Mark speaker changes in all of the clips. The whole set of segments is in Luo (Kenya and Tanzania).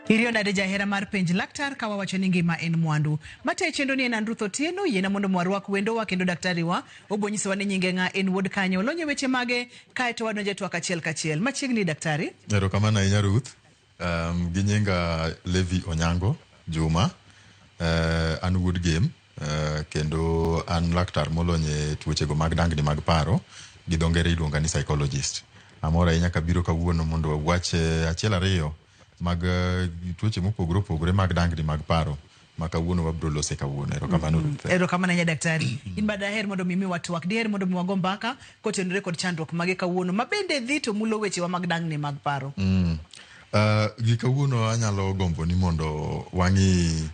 Speaker 1: Iriyo nade jahera mar penj laktar ka wawacho ni ngima en mwandu. Matayo chenro ni en an Ruth Otieno, yiena mondo mwarwak wendowa kendo daktari wa obo nyisowa ni nyinge ng'a, en wuod kanye, olony e weche mage, kaeto wadonjo e twak achiel kachiel. Machiegni daktari.
Speaker 2: Erokamano ahinya Ruth. Gi nyinga Levi Onyango Juma. An wuod Gem kendo an laktar molony e tuochego mag dangni mag paro. Gi dho ngere iluonga ni psychologist. Amor ahinya kabiro kawuono mondo wawach achiel ariyo mag tuoche mopogore opogore mag dangni mag paro ma kawuono wabiro lose kawuono. Erokamano Ruth.
Speaker 1: Erokamano ahinya daktari. In ba daher mondo mi miwa twak, diher mondo mi wago mbaka kotenore kod chandruok mage kawuono ma bende dhi to mulo wechewa mag dangni mag paro.
Speaker 2: Gi kawuono anyalo gombo ni mondo wang'i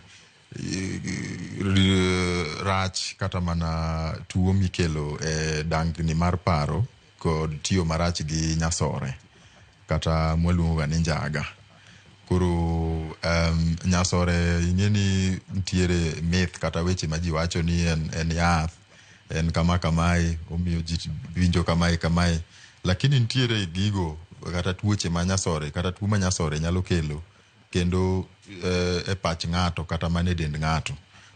Speaker 2: rach kata mana tuo mikelo e dangni mar paro kod tiyo marach gi nyasore kata mwaluongo ga ni njaga. Koro nyasore ing'e ni nitiere myth kata weche ma ji wacho ni en yath, en kama kamae, omiyo ji winjo kamae kamae. Lakini nitiere gigo kata tuoche ma nyasore kata tuo ma nyasore nyalo kelo kendo e pach ng'ato kata mana e dend ng'ato.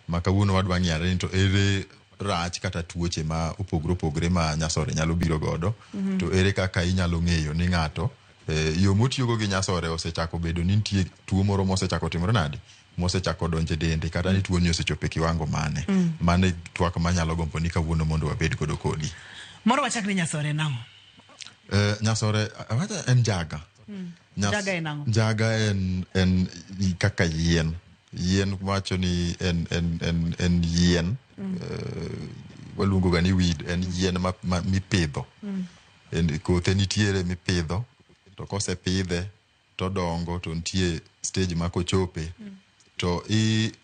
Speaker 2: Ma kawuono wadwa ng'iyo ni to ere rach kata tuoche ma opogore opogore ma nyasore nyalo biro godo. To ere kaka inyalo ng'eyo ni ng'ato yo motiyogo gi nyasore osechako bedo ni nitie tuo moro mosechako timore nade? Mosechako donjo e dende kata ni tuo ni osechopo e kiwango mane. Mano e twak manyalo gombo ni kawuono mondo wabed godo kodi.
Speaker 1: Moro wachak ni nyasore en ang'o?
Speaker 2: Nyasore awacho en njaga.
Speaker 1: Njaga en ang'o?
Speaker 2: Njaga en kaka yien. Yien wacho ni en yien. Waluongo ga ni weed. En yien ma mipidho. En kothe nitiere mipidho to kosepidhe todongo to nitie stage ma kochope to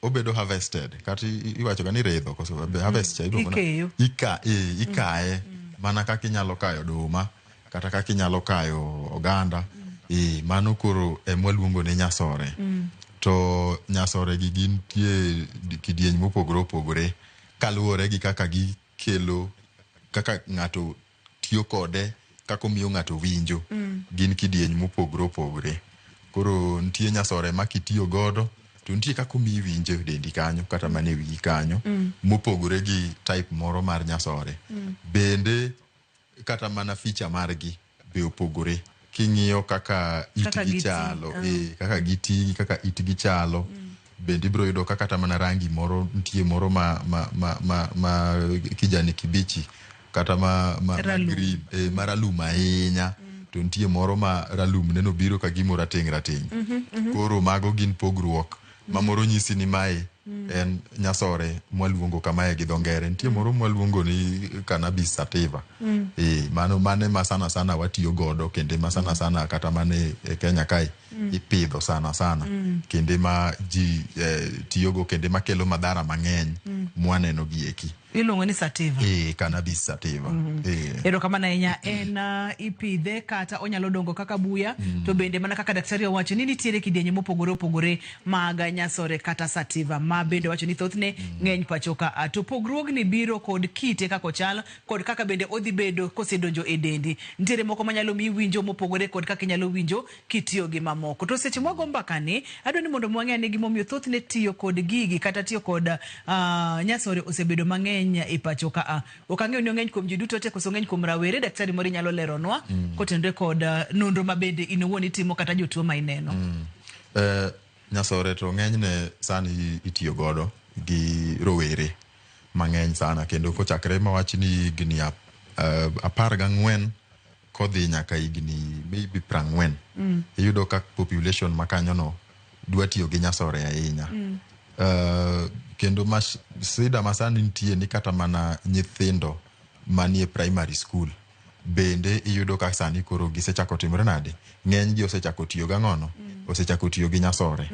Speaker 2: obedo harvested kata iwacho ga ni ridho koso harvest cha iluongo
Speaker 1: Ikeyo.
Speaker 2: Ikaye mana kaka inyalo kayo oduma kata kaka inyalo kayo oganda. Mano koro emwaluongo ni nyasore. To nyasore gi gintie kidieny mopogore opogore kaluwore gi kaka gikelo, kaka ng'ato tiyo kode, kaka omiyo ng'ato winjo. Gin kidieny mopogore opogore. Koro nitie nyasore ma kitiyo godo to nitie kaka omiyi winjo e dendi kanyo kata mana e wiyi kanyo mopogore gi type moro mar nyasore. Bende kata mana feature margi be opogore. King'iyo kaka itgi chalo, kaka giti, kaka itgi chalo, bende ibiro yudo ka kata mana rangi moro nitie moro ma kijani kibichi kata ma green, maralum ahinya. To nitie moro ma ralum neno biro ka gimo rateng' rateng'. Koro mago gin pogruok ma moro nyisi ni mae en nyasore mwaluongo kamae gi dho ngere. Nitie moro mwaluongo ni cannabis sativa. Mano mane ma sana sana watiyo godo kendo ma sana sana kata mana e Kenya kae ipidho sana sana kendo ma ji tiyogo kendo makelo madhara mang'eny mwaneno gi eki.
Speaker 1: Iluongo ni sativa.
Speaker 2: Cannabis sativa.
Speaker 1: Erokamano ahinya. En ipidhe kata onyalo dongo kaka buya. To bende mana kaka daktari owacho ni nitiere kidienje mopogore opogore mag nyasore kata sativa ma bende wacho ni thothne ng'eny pacho ka. To pogruogni biro kod kite kaka ochal kod kaka bende odhi bedo kosedonjo e dendi. Nitiere moko manyalo miyi winjo mopogore kod kaka inyalo winjo kitiyo gi mamoko. To seche mwago mbaka ni, adwa ni mondo mwang'e ane gimomiyo thothne tiyo kod gigi kata tiyo kod nyasore osebedo mang'eny e pacho ka a. Ok ang'eyo ni ong'eny kuom ji duto te koso ong'eny kuom rawere. Daktari moro inyalo leronwa kotenore kod nonro ma bende in owuon itimo kata jotuo ma ineno.
Speaker 2: Nyasore to ng'enyne sani itiyo godo gi rowere mang'eny sana kendo kochakre mawach ni higni 14 kodhi nyaka higni maybe 40. Iyudo ka population ma kanyo no dwa tiyo gi nyasore ahinya. Kendo sida masani nitie ni kata mana nyithindo manie primary school bende iyudo ka sani koro gisechako timore nade? Ng'eny gi osechako tiyo gang'ono? Osechako tiyo gi nyasore.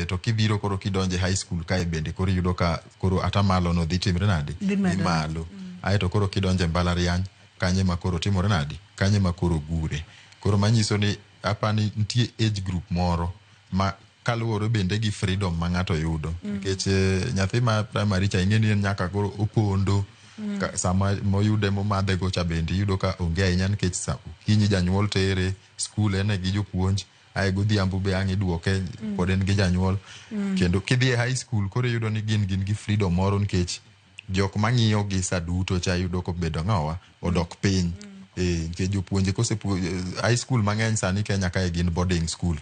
Speaker 2: To kibiro koro kidonje high school kae bende koro iyudo ka koro atamalo no dhi timre nade?
Speaker 1: Dhi
Speaker 2: malo. Aeto koro kidonje mbalariany kanye ma koro timore nade? Kanye ma koro gure. Koro manyiso ni apani nitie age group moro ma kaluwore bende gi freedom ma ng'ato yudo. Nikech nyathi ma primary cha ing'e ni en nyaka koro opondo. Sama moyude momadhe go cha bende iyudo ka onge ahinya nikech okinyi janyuol tere skul en gi jopuonj. Ae godhiambo be ang' iduoke, pod en gi janyuol. Kendo kidhi e high school koro iyudo ni gin gi freedom moro, nikech jok mang'iyo gi sa duto cha yudo kobedo ang'owa odok piny. Nikech jopuonje high school mang'eny sani Kenya kae gin boarding school.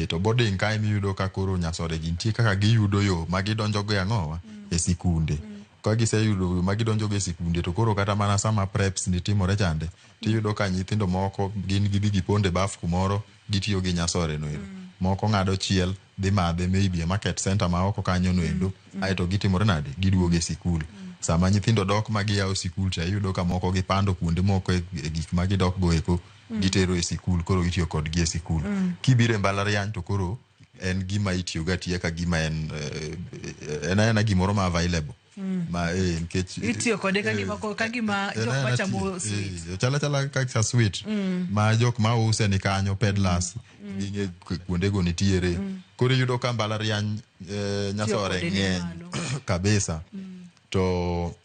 Speaker 2: To boarding kae miyudo ka koro nyasore gi nitie kaka giyudo yo ma gidonjo go e ang'owa e sikunde. Ka giseyudo yo ma gidonjo go e sikunde, to koro kata mana sama preps ni timore chande, tiyudo ka nyithindo moko gin gidhi giponde baf kumoro, gitiyo gi nyasore no ero. Moko ng'ado chiel, dhi madhe maybe e market center ma oko kanyo no endo, aeto gitimore nade, giduogo e sikul. Sama nyithindo dok ma giyawo sikul cha, iyudo ka moko gipando kuonde moko e gik ma gidok go eko, gitero e sikul, koro itiyo kodgi e sikul. Kibiro e mbalariany to koro en gima itiyo go atiya ka gima en aena gimoro ma available. Ma nikech
Speaker 1: itiyo kode ka gima ka gima
Speaker 2: en
Speaker 1: jok
Speaker 2: aena
Speaker 1: machamo sweet.
Speaker 2: Chal achala kaka sweet ma jok ma use ni kanyo, peddlers, ging'e kuondego nitiere. Koro iyudo ka mbalariany nyasore
Speaker 1: kode ni
Speaker 2: ng'eny
Speaker 1: malo.
Speaker 2: kabisa. To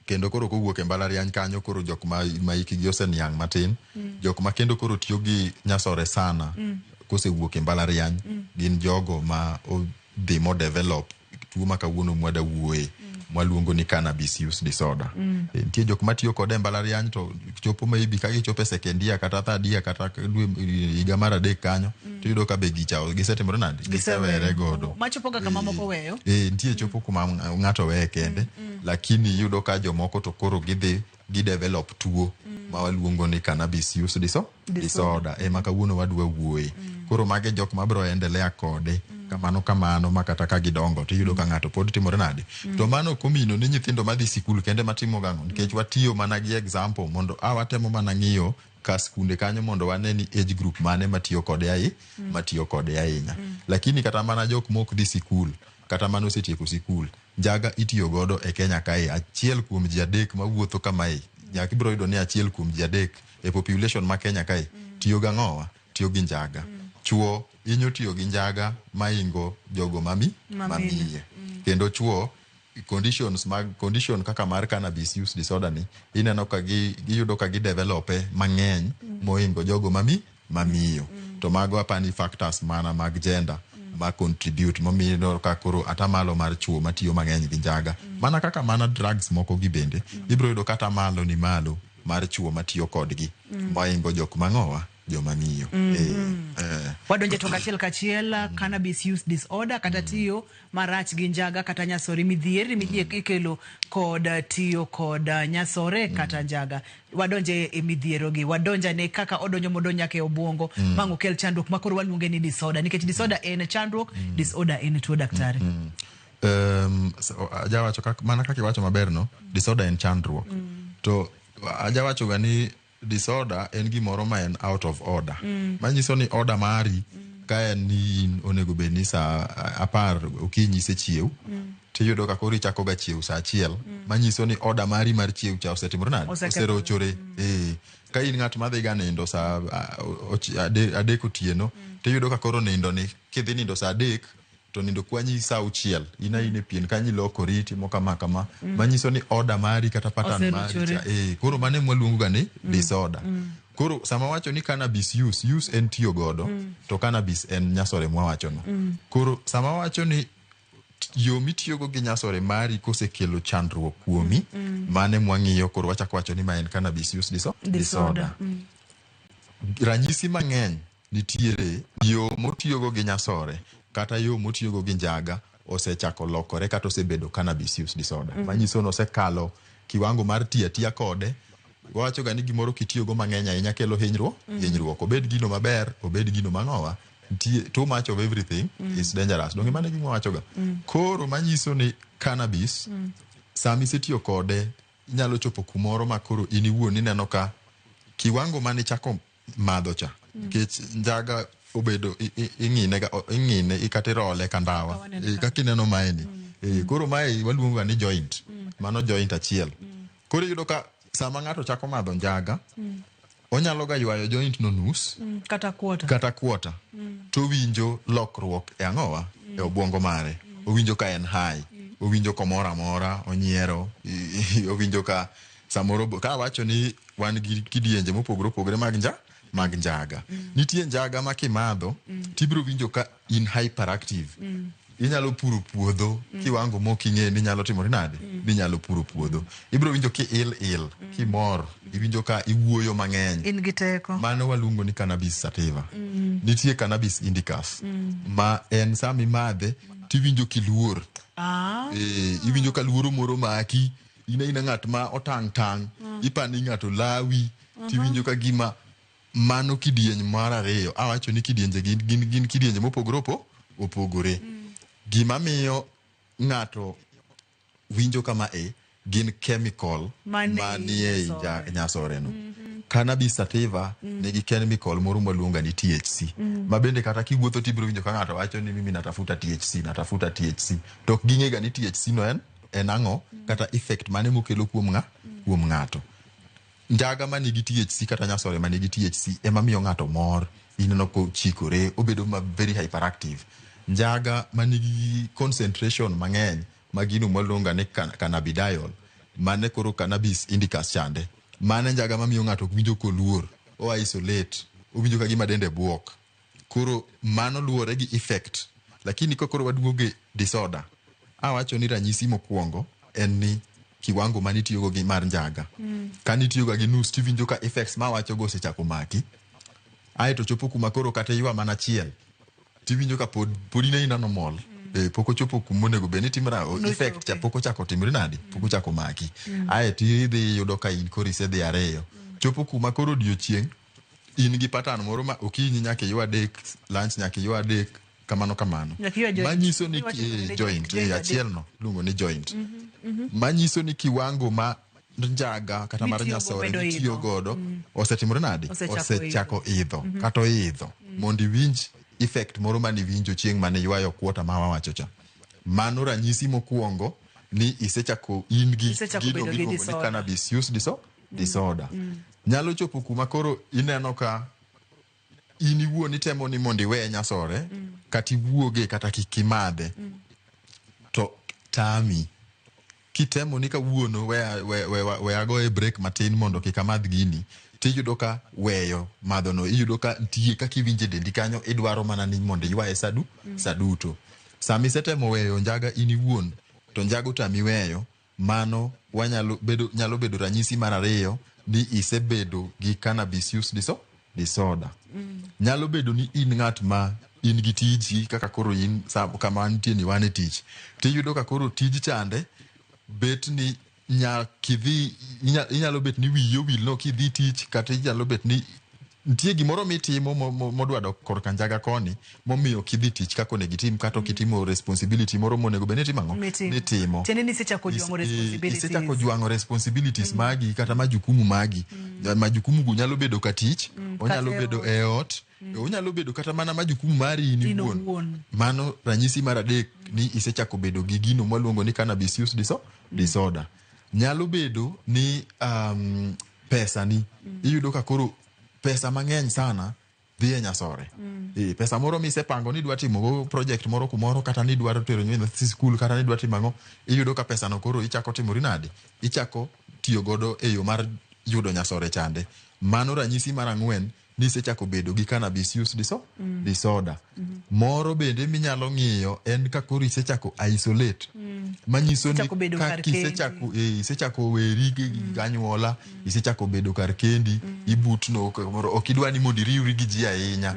Speaker 2: kendo koro kowuok e mbalariany kanyo, koro jok ma hikgi oseniang' matin, jok ma kendo koro tiyo gi nyasore sana kosewuok e mbalariany gin jogo ma odhi mo develop tuo ma kawuono mwada wuoye, mwaluongo ni cannabis use disorder. Nitie jok matiyo kode e mbalariany, to chopo maybe ka gichopo e second year kata third year kata dwe higa mar adek kanyo, tiyudo ka be gicha gisetimore nade, gisewere godo.
Speaker 1: Machopo ga kama moko weyo.
Speaker 2: Nitie chopo kuma ng'ato weye kende, lakini iyudo ka jomoko to koro gidhi gidevelop tuo ma waluongo ni cannabis use disorder ema kawuono wadwa wuoye. Koro mage jok mabro endelea kode kamano kamano, ma kata ka gidongo tiyudo ka ng'ato pod timore nade. To mano ok omino ni nyithindo madhi sikul kende matimo gang'o, nikech watiyo mana gi example mondo a watemo mana ng'iyo ka skunde kanyo mondo wane ni age group mane matiyo kode ai matiyo kode ahinya. Lakini kata mana jok mok dhi sikul kata mana osetieko sikul, njaga itiyo godo e Kenya kae. 1 kuom ji 3 mawuotho kamae, nyaka ibiro yudo ni 1 kuom ji 3 e population ma Kenya kae tiyo gang'owa, tiyo gi njaga. Chuo hinyo tiyo gi njaga maingo jogo mamiye. Kendo chuo conditions mag condition kaka mar cannabis use disorder ni ineno ka giyudo ka gidevelope mang'eny moingo jogo mamiyo. To mago apani factors mana mag gender ma contribute momiyo ka koro atamalo mar chuo matiyo mang'eny gi njaga. Mana kaka mana drugs moko gi bende, ibiro yudo kata malo ni malo mar chuo matiyo kodgi moingo jok mang'owa, joma miyo.
Speaker 1: Wadonje to kachiel kachiel cannabis use disorder kata tiyo marach gi njaga kata nyasore, midhier ikelo kod tiyo kod nyasore kata njaga. Wadonje e midhiero gi, wadonja ne kaka odonjo modonjo nyaka e obwongo ma okel chandruok ma koro waluonge ni disorder, nikech disorder en chandruok, disorder en tuo, daktari.
Speaker 2: Ajawacho mana kaka iwacho maber no, disorder en chandruok. To ajawacho ga ni disorder en gimoro ma en out of order. Manyiso ni order mari ka en ni in onego bed ni saa 10 okinyi isechiew, tiyudo ka koro ichako ga chiew saa 1. Manyiso ni order mari mar chiew cha osetimore nade?
Speaker 1: Osekethore.
Speaker 2: Oserochore. Ka in ng'at madhi ga nindo saa 3 otieno, tiyudo ka koro nindo ni kidhi nindo saa 3 to nindo kwanyi saa 6, in aina e pien kanyo ilokori itimo kama kama. Manyiso ni order mari kata pattern mari
Speaker 1: Oserochore.
Speaker 2: cha, koro mano ema waluongo ga ni disorder. Koro sama wacho ni cannabis use en tiyo godo, to cannabis en nyasore mwawacho no. Koro sama wacho ni yo mitiyogo gi nyasore mari kosekelo chandruok kuomi, mane mwang'iyo koro wachako wacho ni ma en cannabis use
Speaker 1: Disorder.
Speaker 2: disorder. Ranyisi mang'eny nitiere yo motiyogo gi nyasore kata yo motiyogo gi njaga osechako lokore kata osebedo cannabis use disorder. Manyiso ni osekalo kiwango mar tiyo atiya kode. Wawacho ga ni gimoro kitiyogo mang'eny ahinya kelo hinyruok. Obed gino maber, obed gino mang'owa, nitie too much of everything is dangerous. Donge mano e gima wawacho ga? Koro manyiso ni cannabis, sama isetiyo kode, inyalo chopo kumoro ma koro in iwuon ineno ka kiwango mane ichako madho cha, nikech njaga obedo ing'ine ga, ing'ine kata irole ka ndawa.
Speaker 1: Kaka waneno ka.
Speaker 2: Kaka ineno maeni. Koro mae waluongo ga ni joint. Mano joint achiel. Koro iyudo ka sama ng'ato chako madho njaga, onyalo ga ywayo joint no nus,
Speaker 1: Kata quarter.
Speaker 2: Kata quarter. To owinjo lokruok e ang'owa? E obwongo mare. Owinjo ka en high. Owinjo komor amora, onyiero, owinjo ka samoro ka awacho ni wan gi kidienje mopogore opogore mag Mag njaga. Nitie njaga ma kimadho tibiro winjo ka in hyperactive. Inyalo puro puodho kiwango mok ing'e ni nyalo timore nade, ni nyalo puro puodho. Ibiro winjo ki il il, kimor, iwinjo ka iwuoyo mang'eny.
Speaker 1: In gi teko.
Speaker 2: Mano waluongo ni cannabis sativa. Nitie cannabis indicus ma en sama imadhe tiwinjo kiluor. E, iwinjo ka luoro moro maki, in aina ng'at ma otang' tang', ipani ng'ato lawi, tiwinjo ka gima mano kidieny mar ariyo. Awacho ni kidienje gin kidienje mopogore opogore. Gima miyo ng'ato winjo kama e gin chemical
Speaker 1: manie
Speaker 2: manie ei
Speaker 1: nyasore.
Speaker 2: Nyasore no. Cannabis sativa nigi chemical moro mwaluongo ni THC, ma bende kata kiwuotho tibiro winjo ka ng'ato wacho ni mimi natafuta THC, natafuta THC, to ok ging'e ga ni THC no en ang'o kata effect mane mokelo kuom ng'ato. Njaga manigi THC kata nyasore manigi THC ema miyo ng'ato mor, ineno kochikore, obedo ma very hyperactive. Njaga manigi concentration mang'eny ma gino mwaluongo ni cannabidiol, mane koro cannabis indicus chande, mane njaga mamiyo ng'ato ok winjo koluor, o isolate, owinjo ka gima dende buok. Koro mano luwore gi effect. Lakini ka koro waduoge disorder, awacho ni ranyisi mokwongo en ni kiwango manitiyogo gi mar njaga. Ka nitiyoga gi nus, tiwinjo ka effects mawachogo osechako maki. Aeto chopo kuma koro kata iywa mana achiel, tiwinjo ka pod in aina normal. Pok ochopo kuma onego bed ni timra effect cha pok ochako timre nade, pok ochako maki. Aeto idhi yudo ka in koro isedhi ariyo. Chopo kuma koro odiochieng' in gi pattern moro ma okinyi nyaka iywa adek, lunch nyaka iywa adek, kamano kamano.
Speaker 1: Nyaka iywa joint.
Speaker 2: Manyiso ni
Speaker 1: Iwacho ni
Speaker 2: joint,
Speaker 1: joint adek.
Speaker 2: Achiel no iluongo ni joint. Manyiso ni kiwango ma njaga kata mar
Speaker 1: mitiyogo
Speaker 2: nyasore
Speaker 1: medo
Speaker 2: mitiyo
Speaker 1: idho.
Speaker 2: godo osetimore nade?
Speaker 1: Osechako
Speaker 2: Osechako idho kata oidho mondo iwinj effect moro maniwinjo chieng' mane iywayo kwota ma wawacho cha. Mano ranyisi mokwongo ni isechako in gi
Speaker 1: Isechako
Speaker 2: gino
Speaker 1: bedo gi
Speaker 2: miluongo ni
Speaker 1: disorder.
Speaker 2: cannabis use disorder. Nyalo chopo kuma koro ineno ka in iwuon itemo ni mondo iwe nyasore kata iwuoge kata kik imadhe, to tami. Kitemo ni kawuono we agoye break matin mondo kik amadh gini, tiyudo ka weyo madhono, iyudo ka nitie kaka iwinjo e dendi kanyo, idwaro mana ni mondo iywaye sa duto. Sama isetemo weyo njaga in iwuon to njaga otami weyo, mano wanyalo bedo, nyalo bedo ranyisi mar ariyo ni isebedo gi cannabis use disorder. Nyalo bedo ni in ng'at ma in gi tiji, kaka koro in kama nitie ni wan e tich, tiyudo ka koro tij chande bet ni nyakidhi inyalo bet ni wiyi owil no kidhi tich, kata inyalo bet ni nitie gimoro mitimo modwa dok korka njaga koni momiyo ok idhi tich kaka onego itim, kata ok itimo responsibility moro monego bed ni itimo ang'o.
Speaker 1: Mitimo.
Speaker 2: Nitimo.
Speaker 1: Tiende ni isechako jwang'o responsibilities.
Speaker 2: Isechako jwang'o responsibilities magi kata majukumu magi. Majukumu go nyalo bedo ka tich, onyalo
Speaker 1: kata e
Speaker 2: bedo
Speaker 1: ot.
Speaker 2: E ot, onyalo bedo kata mana majukumu mari in
Speaker 1: In
Speaker 2: iwuon.
Speaker 1: owuon.
Speaker 2: Mano ranyisi mar adek ni isechako bedo gi gino mwaluongo ni cannabis use disorder. Nyalo bedo ni pesa ni iyudo ka koro pesa mang'eny sana dhi e nyasore. Pesa moro misepango ni idwa timogo project moro kumoro, kata ni idwaro tero nyathi skul, kata ni idwa timo ang'o, iyudo ka pesa no koro ichako timori nade, ichako tiyo godo e yo mar yudo nyasore chande. Mano ranyisi mar ang'wen ni isechako bedo gi cannabis use disorder. Moro bende minyalo ng'iyo en ka koro isechako isolate, manyiso ni
Speaker 1: Isechako bedo
Speaker 2: ka
Speaker 1: kar kendi.
Speaker 2: isechako weri gi anyuola, isechako bedo kar kendi, ibutno kamoro, ok idwa ni mondo iriwri gi ji ahinya.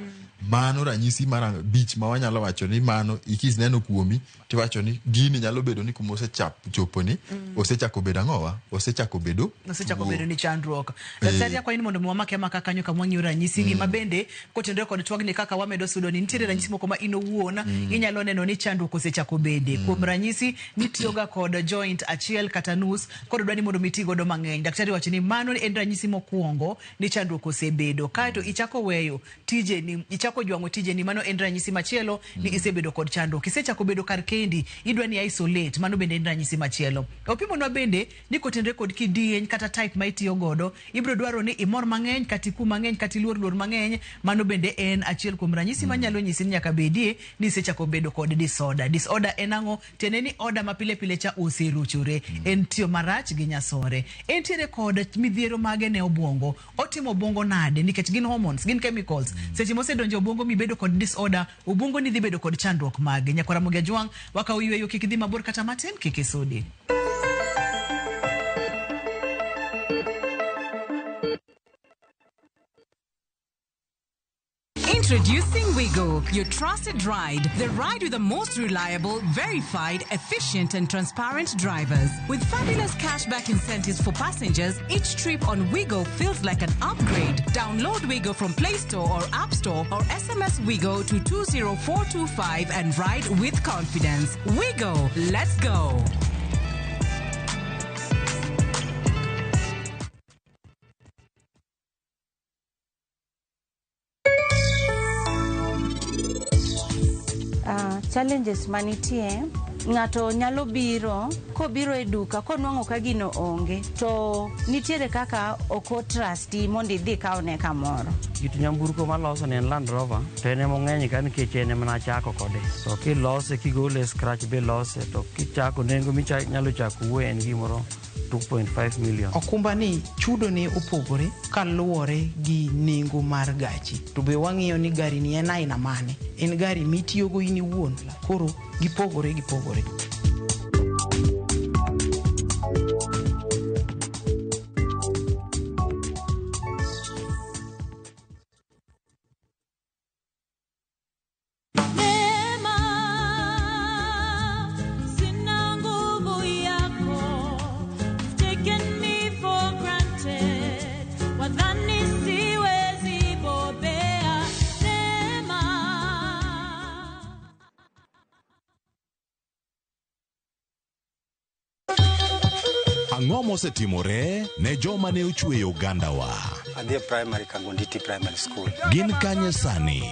Speaker 2: Mano ranyisi mar abich ma wanyalo wacho ni mano ikineno kuomi tiwacho ni gini nyalo bedo ni kuma osechoponi osechako bedo ang'owa, osechako bedo
Speaker 1: osechako
Speaker 2: tuo.
Speaker 1: Bedo ni chandruok. Daktari, akwayi ni mondo mi wamake amaka kanyo kama wang'iyo ranyisi gi, ma bende kotenore kod twagni kaka wamedo sudo ni nitiere ranyisi moko ma in owuon inyalo neno ni chandruok osechako bede. Kuom ranyisi, nitiyoga kod joint achiel kata nus, koro dwa ni mondo mi ti godo mang'eny. Daktari wacho ni mano en ranyisi mokwongo ni chandruok osebedo. Kaeto ichako weyo tijeni, ichako Ichako jwang'o tijeni, mano en ranyisi machielo ni isebedo kod chandruok. Isechako bedo kar kendi, idwa ni isolate, mano bende en ranyisi machielo. Opimonwa bende ni kotenre kod kidieny kata type ma itiyo godo, ibiro dwaro ni imor mang'eny kata iku mang'eny kata iluor luor mang'eny, mano bende en achiel kuom ranyisi manyalo nyisi ni nyaka bedie ni isechako bedo kod disorder. Disorder en ang'o? Tiende ni order ma pile pile cha oseruchore. En tiyo marach gi nyasore. Entiere kod midhiero mage ne obwongo. Otimo obwongo nade? Nikech gin hormones, gin chemicals. Seche mosedonjo e obwongo mibedo kod disorder, obwongo ni dhi bedo kod chandruok mage. Nyakwar Ramogi Ajwang', wakawo yweyo kik idhi mabor kata matin, kik isudi.
Speaker 3: Introducing Wigo, your trusted ride. The ride with the most reliable, verified, efficient, and transparent drivers. With fabulous cashback incentives for passengers, each trip on Wigo feels like an upgrade. Download Wigo from Play Store or App Store or SMS Wigo to 20425 and ride with confidence. Wigo, let's go.
Speaker 4: Challenges manitie ng'ato nyalo biro kobiro e duka konwang'o ka gino onge to nitiere kaka ok otrusti mondo idhi kawne kamoro.
Speaker 5: Kit nyamburko maloso ni en Land Rover to en ema ong'eny ka nikech en ema nachako kode. To kilose kigole e scratch bilose to kichako nengo minyalo chako wuoye en gimoro 2.5 million.
Speaker 6: Okumba ni chudo ne opogore kaluwore gi nengo mar gachi. To be wang'iyo ni gari ni en aina mane. En gari mitiyogo in iwuon. Koro gipogore gipogore.
Speaker 7: Neema, sina nguvu yako. You've taken me for granted. Wadhani siwezi bobea. Neema.
Speaker 8: Ang'o mosetimore ne joma ne ochweyo ogandawa?
Speaker 9: Adhi e primary Kangonditi Primary School.
Speaker 8: Gin kanye sani?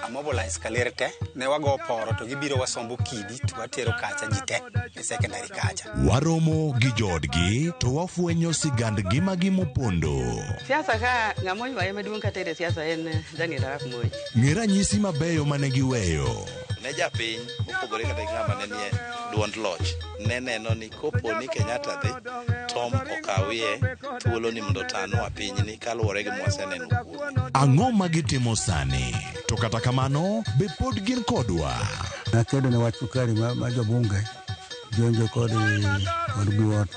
Speaker 9: Amobilize kaler te, ne wago poro to gibiro wasombo kidi to watero kacha ji te e secondary kacha.
Speaker 8: Waromo gi joodgi to wafwenyo sigand ngimagi mopondo.
Speaker 10: Siasa ka ng'ama oywaye maduong' katere siasa en Daniel Arap Moi.
Speaker 8: Ng'e ranyisi mabeyo mane giweyo.
Speaker 11: Ne japiny mopogore kata gi ng'ama ne nie duond loch ne neno ni kopo ni Kenyatta dhi Tom okawie thuolo ni mondo otanwa pinyni kaluwore gi mwaseneno kuome.
Speaker 8: Ang'o ma gitimo sani? To kata kamano, be pod gin kodwa?
Speaker 12: Nakedo ne wach sukari ma jobunge jonjo kod biwot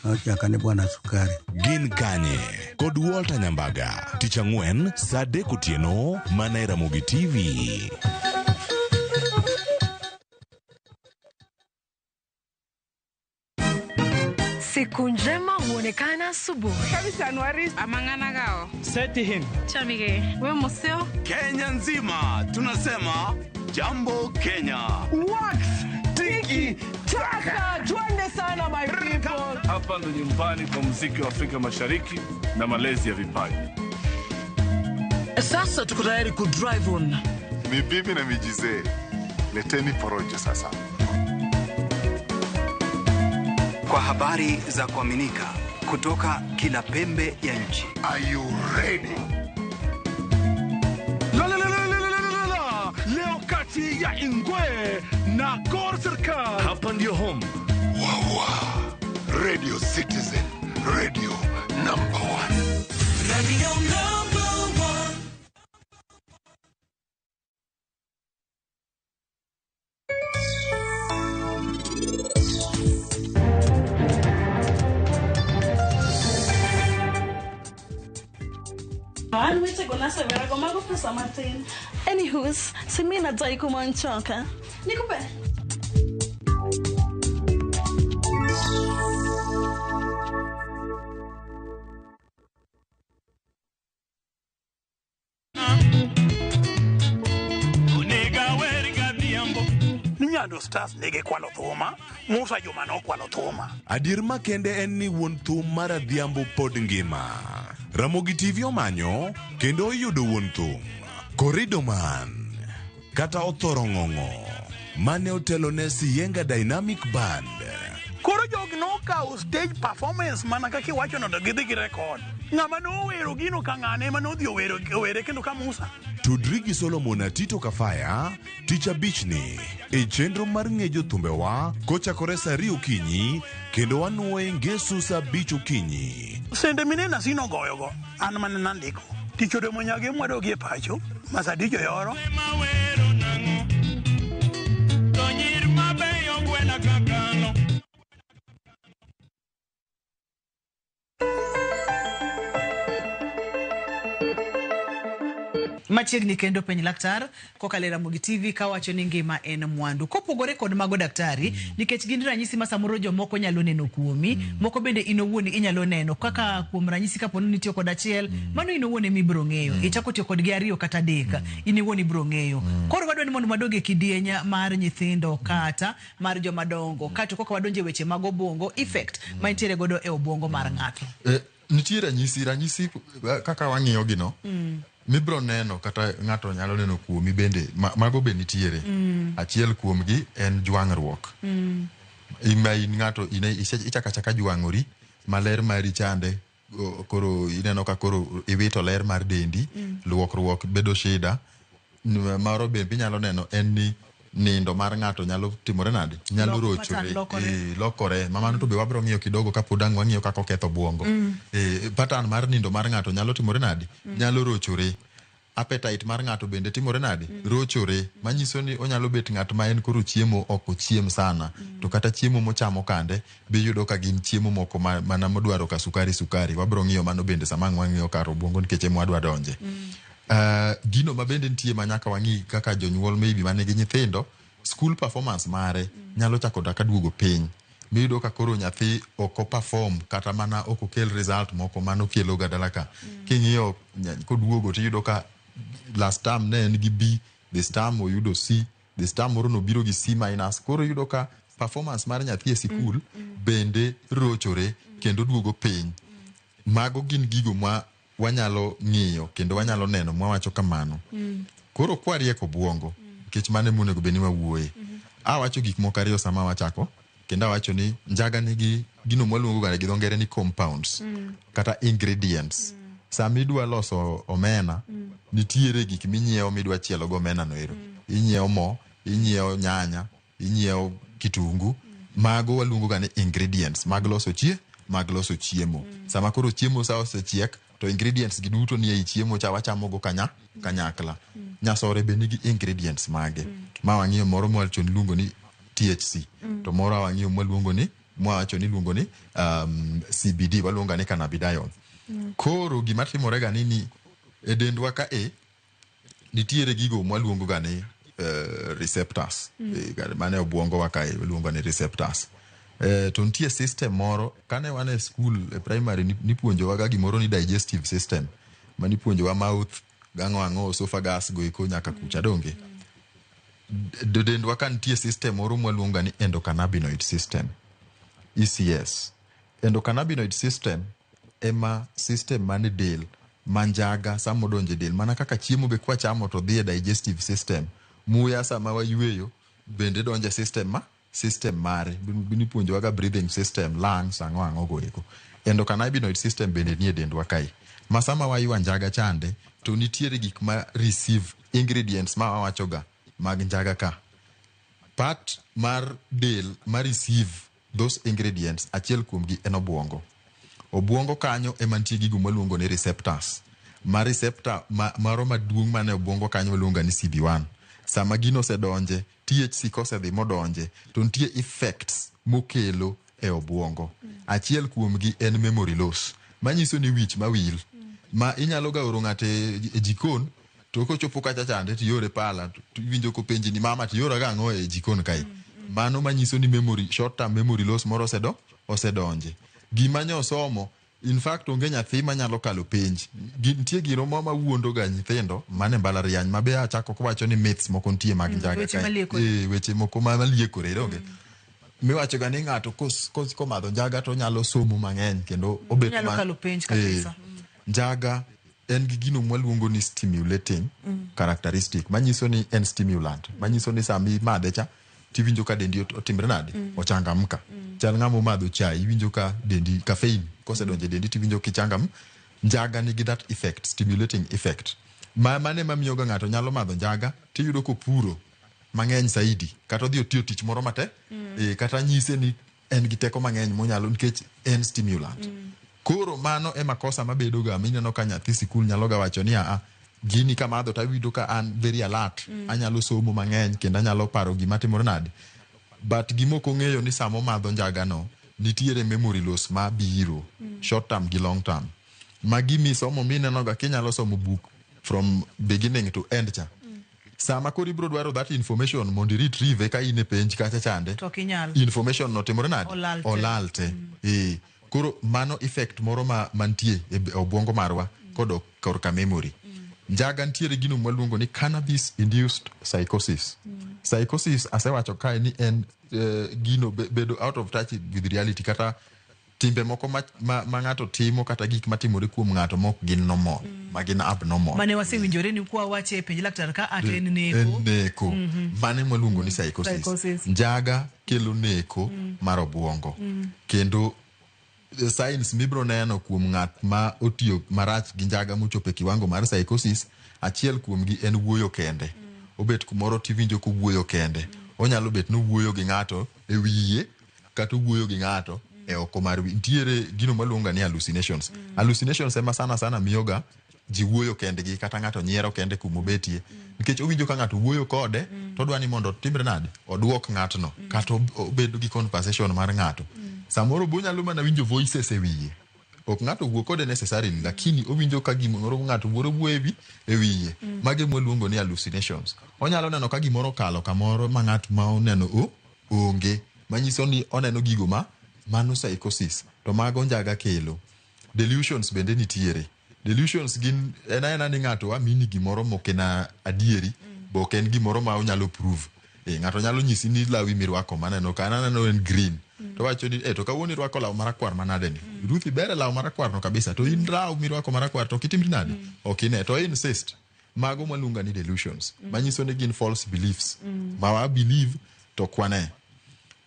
Speaker 12: nochaka ni bwana sukari.
Speaker 8: Gin kanye? Kod Walter Nyambaga. Tich ang'wen saa 3 otieno mana e Ramogi TV.
Speaker 13: Siku njema huonekana asubuhi.
Speaker 14: Kenya nzima tunasema jambo Kenya.
Speaker 15: Wax tiki taka, twende sana my people.
Speaker 16: Hapa ndo nyumbani kwa muziki wa Afrika Mashariki na malezi ya vipaji.
Speaker 15: Sasa tuko tayari ku drive on.
Speaker 17: Mibibi na mijizee, leteni porojo sasa.
Speaker 18: Kwa habari za kuaminika kutoka kila pembe ya nchi.
Speaker 17: Are you ready?
Speaker 14: La la la la la la la la. Leo kati ya Ingwe na Gor Serikal.
Speaker 16: Hapa ndio home.
Speaker 17: Wawa. Radio Citizen, radio number 1.
Speaker 7: Radio number 1.
Speaker 19: An wechego nasewerago mago pesa matin. Anywho's, si mi nadai kumanchoka. Nikupe.
Speaker 20: Nyando Stars nigi kwalo thuma, Musa Juma nokwalo thuma.
Speaker 8: Adier makende en ni wuon thum mar Adhiambo pod ngima. Ramogi TV omanyo kendo oyudo wuon thum. Koridoman kata Othorong'ong'o mane otelo ne Siyenga Dynamic Band.
Speaker 20: Koro jogi nokawo stage performance mana kaka iwacho no to gidhi gi record. Ng'ama nowero gino ka ng'ane ema nodhi owero owere kendo ka Musa.
Speaker 8: Tudri gi Solomon Atito Kafaya tich abichni e chenro mar ng'e jothumbewa kochakore saa 2 okinyi kendo wanuoye ngeso saa 5 okinyi.
Speaker 20: Sende mineno Asino ogoyogo an mane nandiko. Tich odomo nyage mwadogi e pacho Masadijo yoro.
Speaker 1: Machiegni kendo penj laktar kokalo e Ramogi TV kawacho ni ngima en mwandu. Kopogore kod mago daktari, nikech gin ranyisi ma samoro jomoko nyalo neno kuomi, moko bende in owuon inyalo neno kaka kuom ranyisi kapo ni nitiyo kod achiel, mano in owuon ema ibiro ng'eyo. Ichako tiyo kodgi ariyo kata adek, in iwuon ibiro ng'eyo. Koro wadwa ni mondo wadog e kidieny mar nyithindo kata mar joma dongo, kato koka wadonjo e weche mag obwongo, effect ma intiere godo e obwongo mar ng'ato.
Speaker 2: Nitie ranyisi ranyisi kaka wang'iyo gino mibro neno kata ng'ato nyalo neno kuomi bende mago be nitiere. Achiel kuomgi en jwang'ruok. Ima in ng'ato ine ichako achaka jwang'ori maler mari chande koro ineno ka koro iwito ler mar dendi, luokruok bedo shida. Moro be inyalo neno en ni nindo mar ng'ato nyalo timore nade? Nyalo rochore, lokore. Ma mano to be wabro ng'iyo kidogo kapod ang' wang'iyo kaka oketho obwongo. Pattern mar nindo mar ng'ato nyalo timore nade? Nyalo rochore. Appetite mar ng'ato bende timore nade? Rochore. Manyiso ni onyalo bet ng'at ma en koro chiemo ok ochiem sana. To kata chiemo mochamo kande be iyudo ka gin chiemo moko mana modwaro ka sukari sukari. Wabro ng'iyo mano bende sama ang' wang'iyo kar obwongo nikech ema wadwa donje. Gino ma bende nitie ma nyaka wang'i kaka jonyuol maybe manigi nyithindo, school performance mare nyalo chako kata duogo piny. Miyudo ka koro nyathi ok o perform kata mana ok okel result moko manokelo ga dala ka. King'iyo koduogo tiyudo ka last term ne en gi B, this term oyudo C, this term moro nobiro gi C minus. Koro iyudo ka performance mar nyathi e sikul bende rochore kendo duogo piny. Mago gin gigo ma wanyalo ng'iyo kendo wanyalo neno mwawacho kamano. Koro kwarieko obwongo, nikech mano ema onego bed ni wawuoye. Awacho gik moko ariyo sama wachako, kendo awacho ni njaga nigi gino mwaluongo ga gi dho ngere ni compounds kata ingredients. Sama idwa loso omena, nitiere gik minyiewo midwa chielo go omena no ero. Inyiewo mo, inyiewo nyanya, inyiewo kitungu. Mago waluongo ga ni ingredients mag loso mag loso chiemo. Sama koro chiemo sa osechiek, to ingredients gi duto ni ei chiemo cha wachamo go kanyakla. Nyasore be nigi ingredients mage. Ma wang'iyo moro mwawacho ni iluongo ni THC. To moro wang'iyo mwaluongo ni mwawacho ni iluongo ni CBD, waluongo ni cannabidiol. Koro gima timore ga ni e dendwa ka e nitiere gigo mwaluongo ga ni receptors. Mane obwongo wa kae waluongo ni receptors. To nitie system moro kane wan e school e primary nipuonjowa ga gimoro ni digestive system manipuonjowa mouth gang'o ang'o esophagus go eko nyaka kucha donge. Dendwa ka nitie system moro mwaluongo ni endocannabinoid system, ECS. Endocannabinoid system ema system mane del ma njaga sama odonjo e del mana kaka chiemo be kwachamo to dhi e digestive system muya sama wayweyo bende donjo e system mare nipuonjowa ga breathing system lungs ang'o ang'o go eko. Endocannabinoid system bende nie dendwa kae ma sama waywa njaga chande to nitiere gik ma receive ingredients ma wawacho ga mag njaga ka part mar del ma receive those ingredients achiel kuomgi en obwongo. Obwongo kanyo ema nitie gigo mwaluongo ni receptors ma receptor moro maduong' mane obwongo kanyo waluongo ni CB1. Sama gino osedonje THC kosedhi modonje to nitie effects mokelo e obwongo. Achiel kuomgi en memory loss manyiso ni wich mawil ma inyalo ga oro ng'ato e jikon to kochopo kacha chande tiore pala to iwinjo kopenji ni mama tiora ga ang'o e jikon kae. Mano manyiso ni memory short term memory loss moro osedonje. Gima nyosomo in fact onge nyathi manyalo kalo penj. Nitie giro moro mawuondo ga nyithindo mane mbalariany ma be achako kowacho ni myths moko nitie mag njaga
Speaker 1: weche
Speaker 2: kae.
Speaker 1: maliekore.
Speaker 2: Weche moko maliekore donge. Miwacho ga ni ng'ato komadho njaga to onyalo somo mang'eny kendo obet
Speaker 1: Onyalo kalo penj kabisa.
Speaker 2: Njaga en gi gino mwaluongo ni stimulating characteristic, manyiso ni en stimulant, manyiso ni sama imadhe cha tiwinjo ka dendi otimre nade, ochangamka. Chal ng'ama omadho chai, iwinjo ka dendi caffeine kosedonjo e dendi tiwinjo kichangam. Njaga nigi that effect, stimulating effect. Ma mane mamiyo ga ng'ato nyalo madho njaga tiyudo kopuro mang'eny saidi, kata odhi otiyo tich moro matek, kata nyise ni en gi teko mang'eny monyalo nikech en stimulant. Koro mano e makosa mabedo ga mineno ka nyathi sikul nyalo ga wacho ni aa, gini kamadho to awinjo ka an very alert, anyalo somo mang'eny kendo anyalo paro gima timore nade. But gima ok ong'eyo ni sama omadho njaga no nitiere memory loss ma biro, short term gi long term. Ma gimisomo mineno ga kinyalo somo buk from beginning to end cha, sama koro ibiro dwaro that information mondo i retrieve ka in e penj kacha chande,
Speaker 1: To ok inyal.
Speaker 2: information no timore nade?
Speaker 1: Olal te.
Speaker 2: Olal te. Koro mano effect moro ma mantie e obwongo marwa kodok korka memory. Njaga nitiere gino mwaluongo ni cannabis induced psychosis. Psychosis asewacho kae ni en gino bedo out of touch with reality, kata timbe moko ma ng'ato timo kata gik matimore kuom ng'ato mok gin normal, ma gin abnormal.
Speaker 1: Mane wasewinjore ni kwa wache e penj laktar ka ate en neko.
Speaker 2: En neko. Mane mwaluongo ni psychosis.
Speaker 1: Psychosis.
Speaker 2: Njaga kelo neko mar obwongo. Kendo signs mibro neno kuom ng'at ma otiyo marach gi njaga mochopo e kiwango mar psychosis, achiel kuomgi en wuoyo kende. Obet kumoro tiwinjo kowuoyo kende. Onyalo bet nowuoyo gi ng'ato e wiye kata owuoyo gi ng'ato e oko mar wi. Nitiere gino maluongo ni hallucinations. Hallucinations ema sana sana miyoga ji wuoyo kendgi kata ng'ato nyiero kende kumobetie. Nikech owinjo ka ng'ato wuoyo kode, to odwa ni mondo otimre nade? Oduok ng'atno. Kata obed gi conversation mar ng'ato. Samoro be onyalo mana winjo voices e wiye. Ok ng'ato wuo kode necessarily, lakini owinjo ka gimoro ng'ato moro wuoyo e wiye. Magi mwaluongo ni hallucinations. Onyalo neno ka gimoro okalo kamoro ma ng'at ma oneno onge. Manyiso ni oneno gigo ma mano psychosis. To mago njaga kelo. Delusions bende nitiere. Delusions gin en aena ni ng'ato amini gimoro mok en adieri, bo ok en gimoro ma onyalo prove. Ng'ato nyalo nyisi ni lawi mirwako maneno ka an aneno en green. To wacho ni to kawuono irwako law marakwar manade ni. Ruth iber e law marakwar no kabisa. To in law mirwako marakwar to ok itimri nade? Ok ine. To insist. Mago mwaluongo ni delusions. Manyiso ni gin false beliefs. Ma wa believe to ok wane.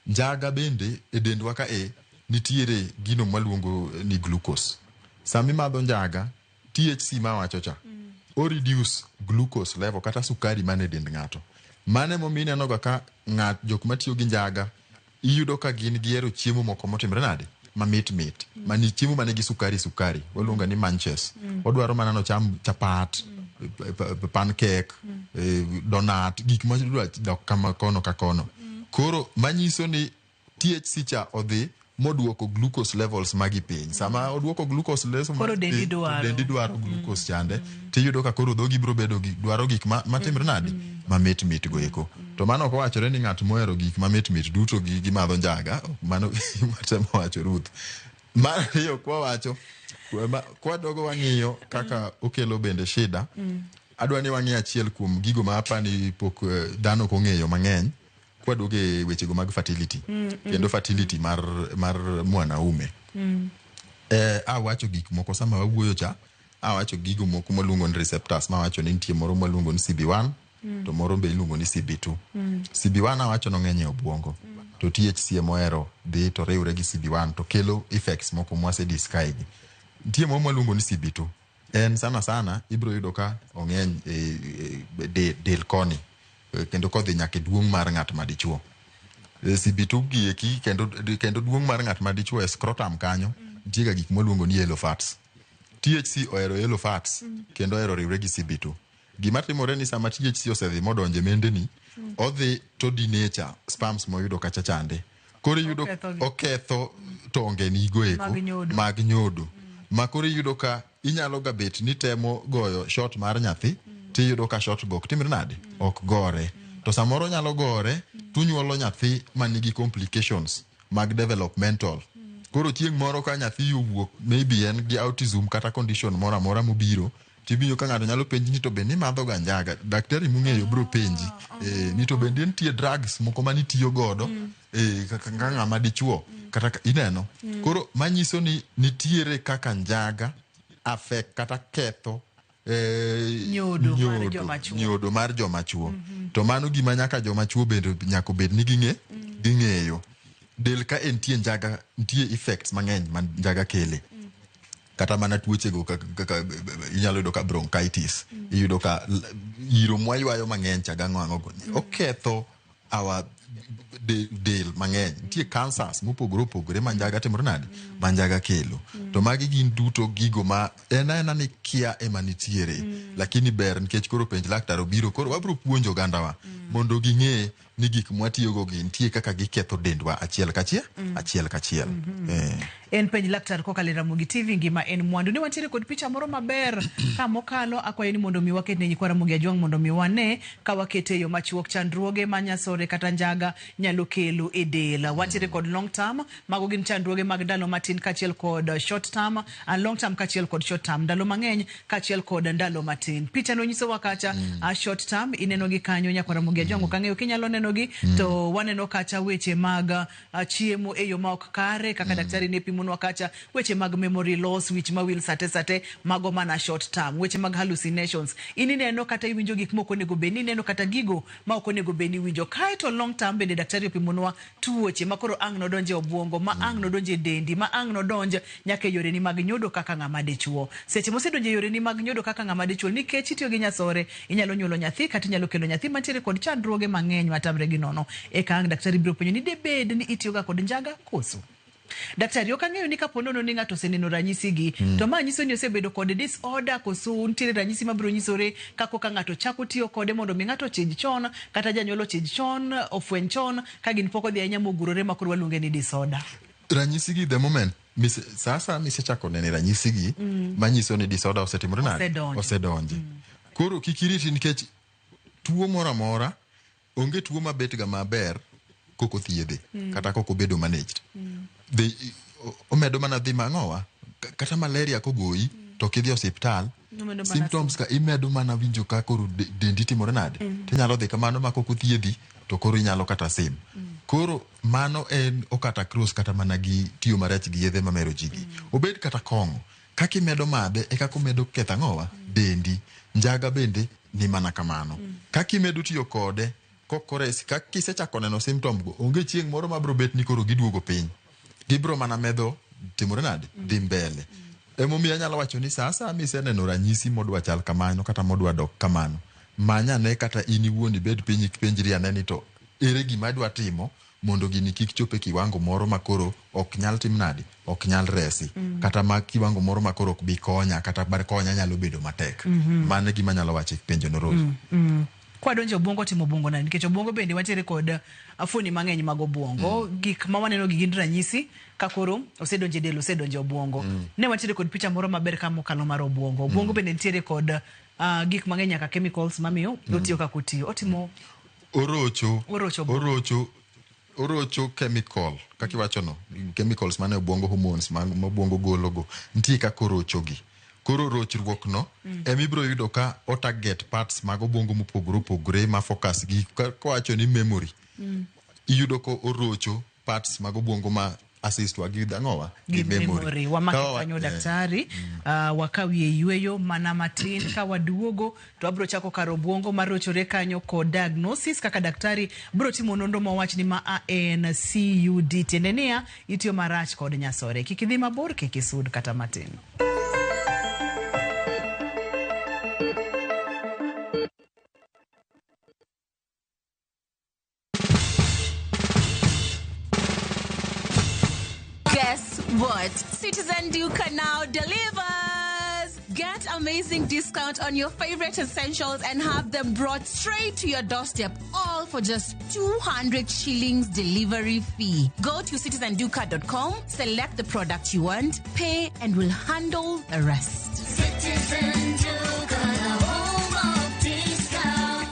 Speaker 2: Njaga bende e dendwa ka e nitiere gino mwaluongo ni glucose. Sama imadho njaga, THC ma wacho cha, o reduce glucose level kata sukari man e dend ng'ato. Mano emomiyo ineno ga ka jok matiyo gi njaga iyudo ka gin gihero chiemo moko motimre nade? Mamit mit. Mani chiemo manigi sukari sukari. Waluongo ni munches. Odwaro mana nocham chapat, pancake, donut, gik ma dwa dok kama kono ka kono. Koro manyiso ni THC cha odhi moduoko glucose levels magi piny. Sama oduoko glucose levels
Speaker 1: Koro
Speaker 2: magi
Speaker 1: dendi
Speaker 2: piny,
Speaker 1: dwaro.
Speaker 2: dendi dwaro glucose chande. Tiyudo ka koro dhogi biro bedo gi dwaro gik matimre nade? Mamit mit go eko. To mano ok owachore ni ng'at mohero gik mamit mit duto gi madho njaga. Mano matemo wacho Ruth. Mar ariyo kwa wacho, kwa dogo wang'iyo kaka okelo bende shida. Adwa ni wang'i achiel kuom gigo ma apani pok dhano ok ong'eyo mang'eny. Kwaduogo e wechego mag fertility. Kendo fertility mar mwanaume. Awacho gik moko sama wawuoyo cha, awacho gigo moko mwaluongo ni receptors, mawacho ni nitie moro mwaluongo ni CB1, to moro be iluongo ni CB2. CB1 awacho nong'eny e obwongo. To THC emohero dhi to riwre gi CB1 to kelo effects moko mwase describe. Nitie moro mwaluongo ni CB2. En sana sana ibiro yudo ka ong'eny e del koni, kendo kodhi nyaka e duong' mar ng'at madichuo. CB2 gi eki kendo duong' mar ng'at madichuo e scrotum kanyo nitie ga gik mwaluongo ni yellow fats. THC ohero yellow fats kendo ohero riwre gi CB2. Gima timore ni sama THC osedhi modonjo e mendeni, odhi to denature sperms moyudo kacha chande. Koro iyudo
Speaker 1: Okethogi.
Speaker 2: oketho tonge nigo eko
Speaker 1: Mag nyodo.
Speaker 2: mag nyodo. Ma koro iyudo ka inyalo ga bet ni temo goyo shot mar nyathi, tiyudo ka shot go ok timre nade? Ok gore. To samoro nyalo gore, tunyuolo nyathi manigi complications mag developmental. Koro chieng' moro ka nyathi owuok, maybe en gi autism kata condition moro amora mobiro, tibiro ka ng'ato nyalo penji ni to be nimadho ga njaga? Daktari mong'eyo biro penji. Ni to bende nitie drugs moko manitiyo godo, kaka ng'ama dichuo, kata ineno. Koro manyiso ni nitiere kaka njaga affect kata ketho
Speaker 1: Nyodo mar joma chuo.
Speaker 2: Nyodo mar joma chuo. To mano gima nyaka joma chuo bende nyaka obed ni ging'eyo. Del ka entie njaga, nitie effects mang'eny ma njaga kele. Kata mana tuochego kaka inyalo yudo ka bronchitis, iyudo ka iro mwaywayo mang'eny cha gang'o ang'o go oketho our del mang'eny. Nitie cancers mopogore opogore ma njaga timore nade, ma njaga kelo. To magi gin duto gigo ma en aena ni kia ema nitiere, lakini ber nikech koro penj laktar obiro, koro wabiro puonjo ogandawa mondo ging'e ni gik mwatiyogo gi nitie kaka giketho dendwa achiel kachiel, achiel kachiel.
Speaker 1: En penj laktar kokalo e Ramogi TV, ngima en mwandu. Ne wantiere kod picha moro maber ka mokalo, akwayo ni mondo mi waket ne nyikwa Ramogi Ajwang' mondo mi wane ka wakete e yo machuok chandruoge ma nyasore kata njaga nyalo kelo e del. Wantiere kod long term, mago gin chandruoge mag ndalo matin kaachiel kod short term, and long term kaachiel kod short term, ndalo mang'eny kaachiel kod ndalo matin. Picha no nyisowa kacha a short term, ineno gi kanyo nyakwa Ramogi Ajwang', ok ang'eyo kinyalo neno gi, to waneno kacha weche mag chiemo e yo ma ok kare kaka daktari ne pimonwa kacha, weche mag memory loss, wich mawil sate sate, mago mana short term, weche mag hallucinations, in ineno kata iwinjo gik mok onego bed ni ineno kata gigo ma ok onego bed ni iwinjo. Kaeto long term bende daktari opimonwa tuoche ma koro ang' nodonje e obwongo, ma ang' nodonje e dendi, ma ang' nodonj nyaka e yoreni mag nyodo kaka ng'ama dichuo. Seche mosedonjo e yoreni mag nyodo kaka ng'ama dichuo, nikech itiyo gi nyasore, inyalo nyuolo nyathi kata inyalo kelo nyathi mantiere kod chandruoge mang'eny matamre gi nono. Eka ang' daktari biro penjo ni debed ni itiyoga kod njaga koso? Daktari, ok ang'eyo ni kapo nono ni ng'ato oseneno ranyisi gi, to ma nyiso ni osebedo kod disorder koso nitiere ranyisi mabiro nyisore kako ka ng'ato chako tiyo kode mondo mi ng'ato ochij chon, kata janyuol ochij chon, ofweny chon, ka gin pok odhi ahinya mogurore ma koro waluonge ni disorder.
Speaker 2: Ranyisi gi the moment sasa misechako nene ranyisi gi manyiso ni disorder osetimore nade?
Speaker 1: Osedonjo.
Speaker 2: Osedonjo. Koro kik iriti nikech tuo moro amora, onge tuo mabet ga maber kok othiedhe, kata kok obedo managed. Omedo mana dhi mang'owa, kata malaria kogoyi, to kidhi e osiptal,
Speaker 1: Omedo mana
Speaker 2: symptoms ka imedo mana winjo ka koro dendi timore nade, tinyalo dhi kamano ma kok othiedhi, to koro inyalo kata sim. Koro mano en okata cross kata mana gi tiyo marach gi yedhe mamero ji gi. Obed kata kong'o, kaka imedo madhe e kaka omedo ketho ang'owa dendi. Njaga bende ni mana kamano. Kaka imedo tiyo kode, kokoresi, kaka isechako neno symptom go, onge chieng' moro mabiro bet ni koro giduogo piny. Gibiro mana medo timore nade? Dhi mbele. Emomiyo anyalo wacho ni sa asaya miseneno ranyisi modwa chal kamano kata modwa dok kamano, many ane kata in iwuon ibed piny ipenjri ane ni to ere gima adwa timo mondo gini kik chop e kiwango moro ma koro ok nyal tim nade, ok nyal resi, kata ma kiwango moro ma koro ok bi konya, kata mar konya nyalo bedo matek. Mano e gima anyalo wacho e penjo no, Rose.
Speaker 1: Kwadonjo obwongo, timo obwongo nade? Nikech obwongo bende wantiere kod fuoni mang'eny mag obwongo. Gik ma waneno gi gin ranyisi ka koro osedonjo e del, osedonjo e obwongo. Ne wantiere kod picha moro maber ka mokalo mar obwongo. Obwongo bende nitiere kod gik mang'eny nyaka chemicals mamiyo otiyo kaka otiyo. Otimo
Speaker 2: Orocho,
Speaker 1: Orocho obwongo.
Speaker 2: Orocho chemical, kaka iwacho no, chemicals mane obwongo, hormones ma obwongo gologo, nitie kaka orochogi. Koro rochruok no, ema ibiro yudo ka o target parts mag obwongo mopogore opogore ma focus gi kowacho ni memory. Iyudo ko orocho parts mag obwongo ma assist wa gi ang'owa?
Speaker 1: Gi memory. Wamake kanyo daktari, wakawie yweyo mana matin, ka waduogo to wabiro chako kar obwongo marochore kanyo kod diagnosis kaka daktari biro timo nonro mowach ni ma a en CUD, tiende niya itiyo marach kod nyasore. Kik idhi mabor, kik isud kata matin.
Speaker 3: Guess what? Citizen Duka now delivers! Get amazing discount on your favorite essentials and have them brought straight to your doorstep, all for just 200 shillings delivery fee. Go to citizenduka.com, select the product you want, pay, and we'll handle the rest.
Speaker 7: Citizen Duka, the home of discount.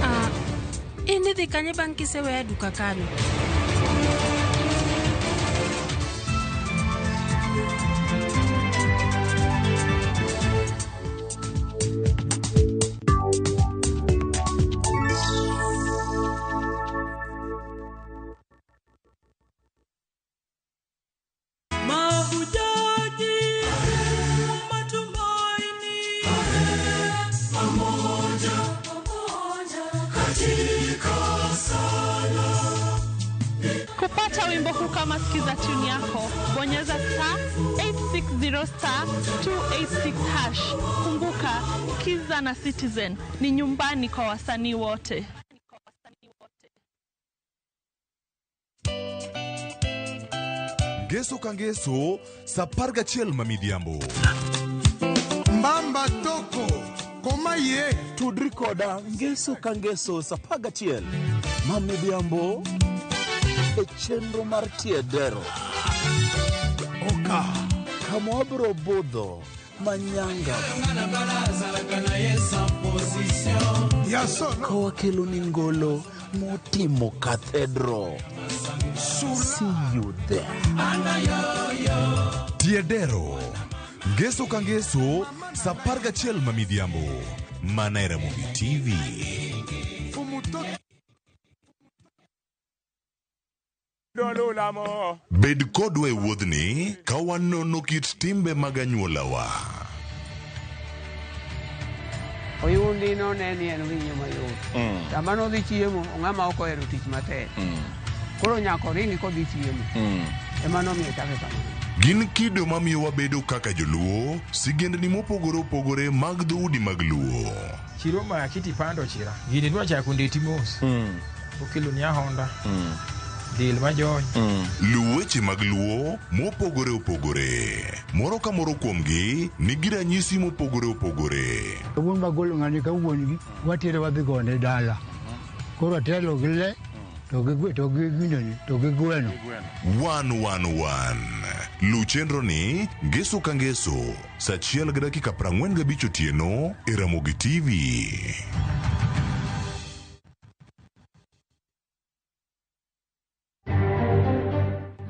Speaker 21: Ah, in idhi kanye bang' kiseweya duka kano?
Speaker 7: Pamoja katika sala.
Speaker 19: Kupata wimbo huu kama sikiza tune yako, bonyeza star 860 star 286 hash. Kumbuka, Kiza na Citizen ni nyumbani kwa wasanii wote.
Speaker 8: Ngeso ka ngeso sa 11 ma midhiambo.
Speaker 14: Mbamba toko koma ye
Speaker 4: tudri koda ngeso ka ngeso sa 11 ma midhiambo e chenro mar tiedero
Speaker 14: oka
Speaker 4: kama wabiro budho manyanga ka wakelo ni ngolo motimo kathedro. See you there.
Speaker 8: Tiedero ngeso ka ngeso sa 11 ma midhiambo mana e Ramogi TV. Bed kodwa e wuodhni ka wanono kit timbe mag anyuolawa.
Speaker 22: Oyundi no ne ni en winyo mayot. Sama nodhi chiemo, ng'ama ok ohero tich matek. Koro nyaka oringi kodhi chiemo. Ema nomiyo chake kamano.
Speaker 8: Gin kido mamiyo wabedo kaka joluo, sigendni mopogore opogore mag dhoudi mag luo.
Speaker 23: Chiro ma kiti pando chira. Gini dwa chako ndeti mos. Okelo ni Honda. Del majony.
Speaker 8: Luw weche mag luo mopogore opogore. Moro ka moro kuomgi nigi ranyisi mopogore opogore.
Speaker 12: Wuon magolo ng'ani ka wuon gi watere wadhi gone dala. Koro atelo gi le to gi to gi gineni to gi gweno.
Speaker 8: 111. Luw chenro ni ngeso ka ngeso sa 1:45 otieno e Ramogi TV.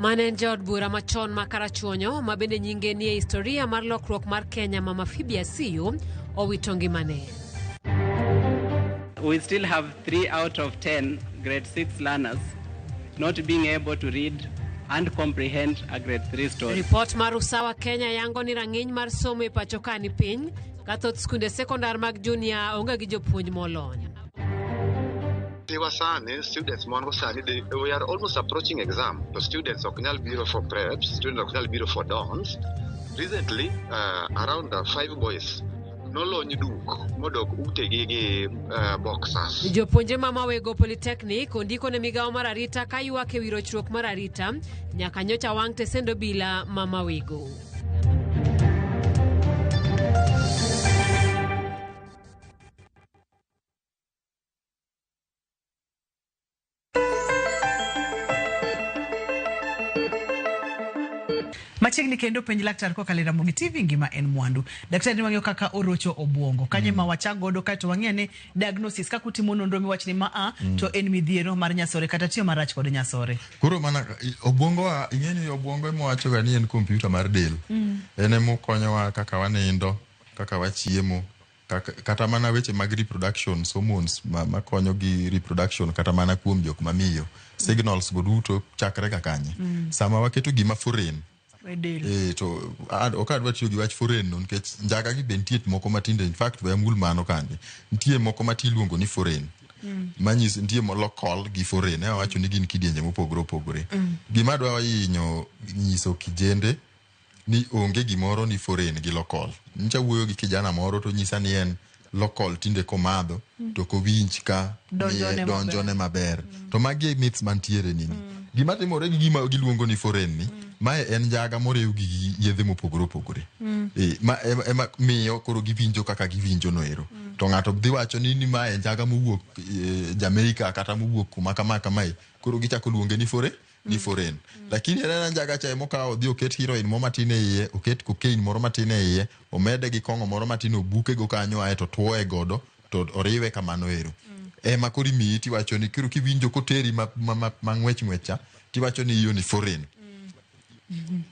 Speaker 24: Mane en jaod bura machon ma Karachuonyo ma bende nyinge nie historia mar lokruok mar Kenya Mama Phoebe Asiyo owito ngimane.
Speaker 10: We still have 3 out of 10 grade 6 learners not being able to read and comprehend a grade 3 story.
Speaker 24: Ripot mar Usawa Kenya yango ni rang'iny mar somo e pacho ka ni piny ka thoth skunde sekondar mag junior onge gi jopuonj molony.
Speaker 25: Tiwa sani, students mon go sani, we are almost approaching exam. The students ok nyal biro for preps, students ok nyal biro for dons. Recently, around 5 boys nolony duk modok utegi gi boxers.
Speaker 24: Jopuonjre ma Mawego Polytechnic ondiko ne migawo mar arita ka ywak e wi rochruok mar arita nyaka nyocha wang' tesend obila ma Mawego.
Speaker 1: Machiegni kendo penj laktar kokalo e Ramogi TV ngima en mwandu. Daktari ni wang'eyo kaka orocho obwongo. Kanye ma wachak godo kaeto wang'e ne diagnosis kaka utimo nonro miwach ni ma to en midhiero mar nyasore kata tiyo marach kod nyasore.
Speaker 2: Koro mana obwongo wa ing'e ni obwongo ema wacho ga ni en kompyuta mar del. En ema okonyowa kaka wanindo, kaka wachiemo, kata mana weche mag reproduction, hormones makonyo gi reproduction kata mana kuom jok mamiyo. Signals go duto chakre ga kanye. Sama waketo gima foreign to ok adwa tiyo gi wach foreign no nikech njaga gi be nitie moko matinde, in fact we amul mano kande. Nitie moko ma tiluongo ni foreign. Manyiso nitie local gi foreign, awacho ni gin kidienje mopogore opogore. Gima adwa hinyo nyiso kijende ni onge gimoro ni foreign gi local. Nyicha wuoyo gi kijana moro to nyisa ni en local tinde komadho to kowinj ka donjone maber. To magi myths mantiere nini. Gima timore gi gima giluongo ni foreign ni, mae en njaga moriw gi yedhe mopogore opogore. Ma ema miyo koro giwinjo kaka giwinjo no ero. To ng'ato dhi wacho ni mae njaga mowuok Jamaica kata mowuok kuma kama kamae, koro gichako luonge ni foreign. Ni foreign. Lakini en njaga cha emokawo odhi oket heroin moro matin e iye, oket cocaine moro matin e iye, omede gi kong'o moro matin obuke go kanyo ae to tuoye godo to oriwe kamano ero. Ema koro imiyi tiwacho ni koro kiwinjo koteri ma ng'wech ng'wech cha tiwacho ni iyo ni foreign.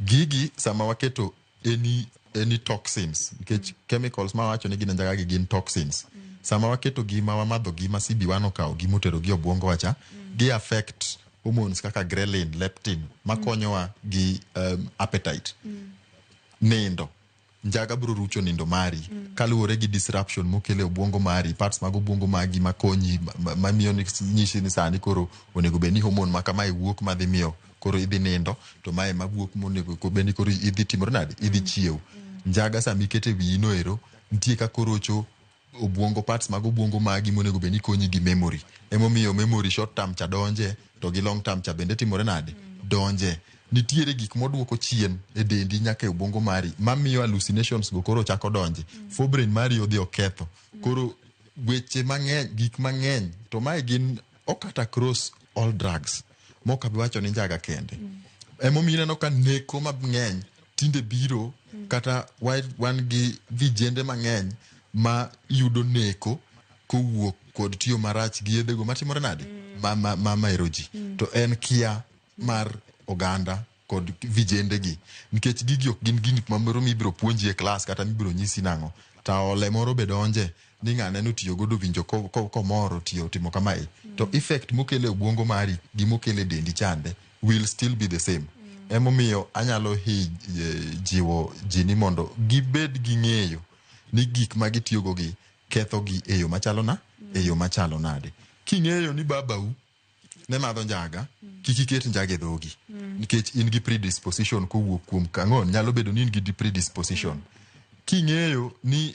Speaker 2: Gigi sama waketo any toxins, nikech chemicals ma wacho ni gin njaga gi gin toxins. Sama waketo gima wamadho gima CB1 okawo gima otero gi obwongo wacha, gi affect hormones kaka ghrelin, leptin makonyowa gi appetite, nindo. Njaga biro rucho nindo mari kaluwore gi disruption mokelo e obwongo mari, parts mag obwongo magi makonyi mamiyo nyisi ni sani koro onego bed ni hormone ma kamae wuok madhi miyo koro idhi nindo, to mae mawuok monego bed ni koro idhi timore nade, idhi chiew. Njaga sama ikete e wiyi no ero, nitie kaka orocho obwongo, parts mag obwongo magi monego bed ni konyi gi memory. Emomiyo memory short term cha donje, to gi long term cha bende timore nade, donje. Nitiere gik moduoko chien e dendi nyaka e obwongo mari mamiyo hallucinations go koro chako donje. Forebrain mari odhi oketho. Koro weche mang'eny, gik mang'eny, to mae gin okat across all drugs. Mok abi wacho ni njaga kende. Emomiyo ineno ka neko mang'eny tinde biro kata wan gi vijende mang'eny ma yudo neko kowuok kod tiyo marach gi yedhego matimore nade ma mero ji. To en kia mar oganda kod vijende gi, nikech gigi ok gin gik mamoro mibiro puonji e klas kata mibiro nyisi nang'o. Taole moro be donje ni ng'ane notiyo godo winjo komoro tiyo timo kamae, to effect mokelo e obwongo mari gi mokelo e dendi chande will still be the same. Emomiyo anyalo jiwo ji ni mondo gibed gi ng'eyo ni gik ma gitiyogo gi ketho gi e yo machalo na e yo machalo nade. King'eyo ni babau ne madho njaga, kik iket njaga e dhogi, nikech in gi predisposition kowuok kuom kang'o, nyalo bedo ni in gi predisposition. King'eyo ni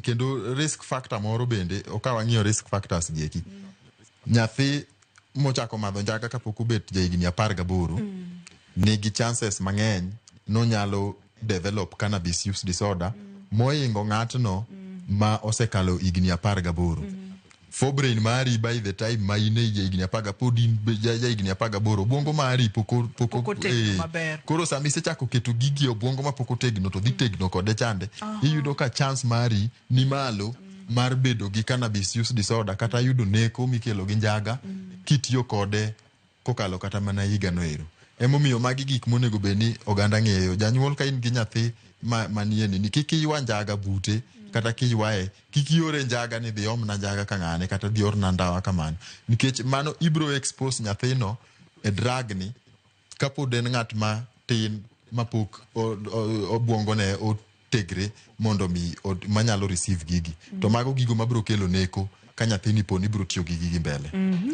Speaker 2: kendo risk factor moro bende, ok wang'iyo risk factors gi eki. Nyathi mochako madho njaga kapok obet jahigni 18 nigi chances mang'eny nonyalo develop cannabis use disorder mohingo ng'atno ma osekalo higni 18. Forebrain mari by the time ma in e jahigni 10 pod in jahigni 18, obwongo mari pok
Speaker 1: otegno maber.
Speaker 2: Koro sama isechako keto gigi e obwongo ma pok otegno to dhi tegno kode chande, iyudo ka chance mari ni malo mar bedo gi cannabis use disorder kata yudo neko mikelo gi njaga kitiyo kode kokalo kata mana higa no ero. Emomiyo magi gik monego bed ni oganda ng'eyo. Janyuol ka in gi nyathi manie nini, kik iywa njaga bute, kata kiywaye kik iore njaga ni dhi omna njaga ka ng'ane kata dhi orna ndawa kamano, nikech mano ibro expose nyathino e drug ni kapod en ng'at ma tin mapok obwongone otegre mondo mi manyalo receive gigi. To mago gigo mabro kelo neko ka nyathini po ni bro tiyo gi gigi mbele.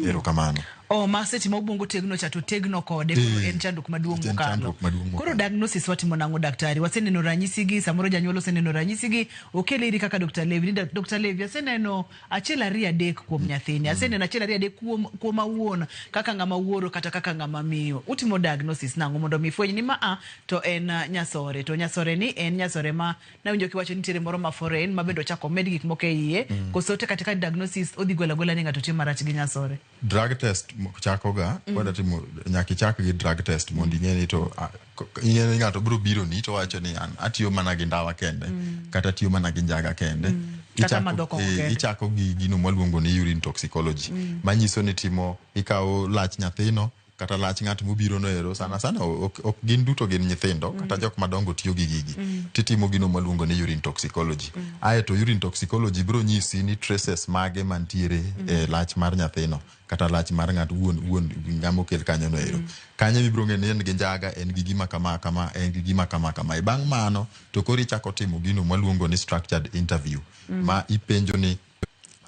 Speaker 2: Erokamano.
Speaker 1: Oh, ma seche ma obwongo tegno cha to tegno kode, koro en chandruok maduong'
Speaker 2: En
Speaker 1: mokalo.
Speaker 2: chandruok maduong'
Speaker 1: Koro diagnosis watimo nang'o, daktari? Waseneno ranyisi gi, samoro janyuol oseneno ranyisi gi, okele iri kaka Dr. Levi. Ni Dr. Levi, aseneno 1 2 3 kuom nyathini, aseneno 1 2 3 kuom awuon kaka ng'ama wuoro kata kaka ng'ama miyo. Utimo diagnosis nang'o mondo mi fweny ni ma a to en nyasore, to nyasore ni en nyasore ma nawinjo kiwacho ni nitiere moro ma foreign ma bende ochako omed gik moko e iye, koso te katika diagnosis odhi gwelo agwela ni ng'ato tiyo marach gi nyasore?
Speaker 2: Drug test chakoga, kwada timo nyaka ichak gi drug test mondo ing'e ni to ing'e ni ng'ato biro biro ni to wacho ni an atiyo mana gi ndawa kende, kata atiyo mana gi njaga kende.
Speaker 1: Kata madho kong'o kende.
Speaker 2: Ichako gi gino mwaluongo ni urine toxicology, manyiso ni ikawo lach nyathino kata lach ng'at mobiro no ero, sana sana ok gin duto gin nyithindo, kata jok madongo tiyo gi gigi. Titimo gino mwaluongo ni urine toxicology. Ae to urine toxicology biro nyisi ni traces mage mantiere e lach mar nyathino kata lach mar ng'at wuon ng'ama okel kanyo no ero. Kanyo ibiro ng'eyo ni en gi njaga, en gi gima kama kama, en gi gima kama kama. E bang' mano to koro ichako timo gino mwaluongo ni structured interview, ma ipenjo ni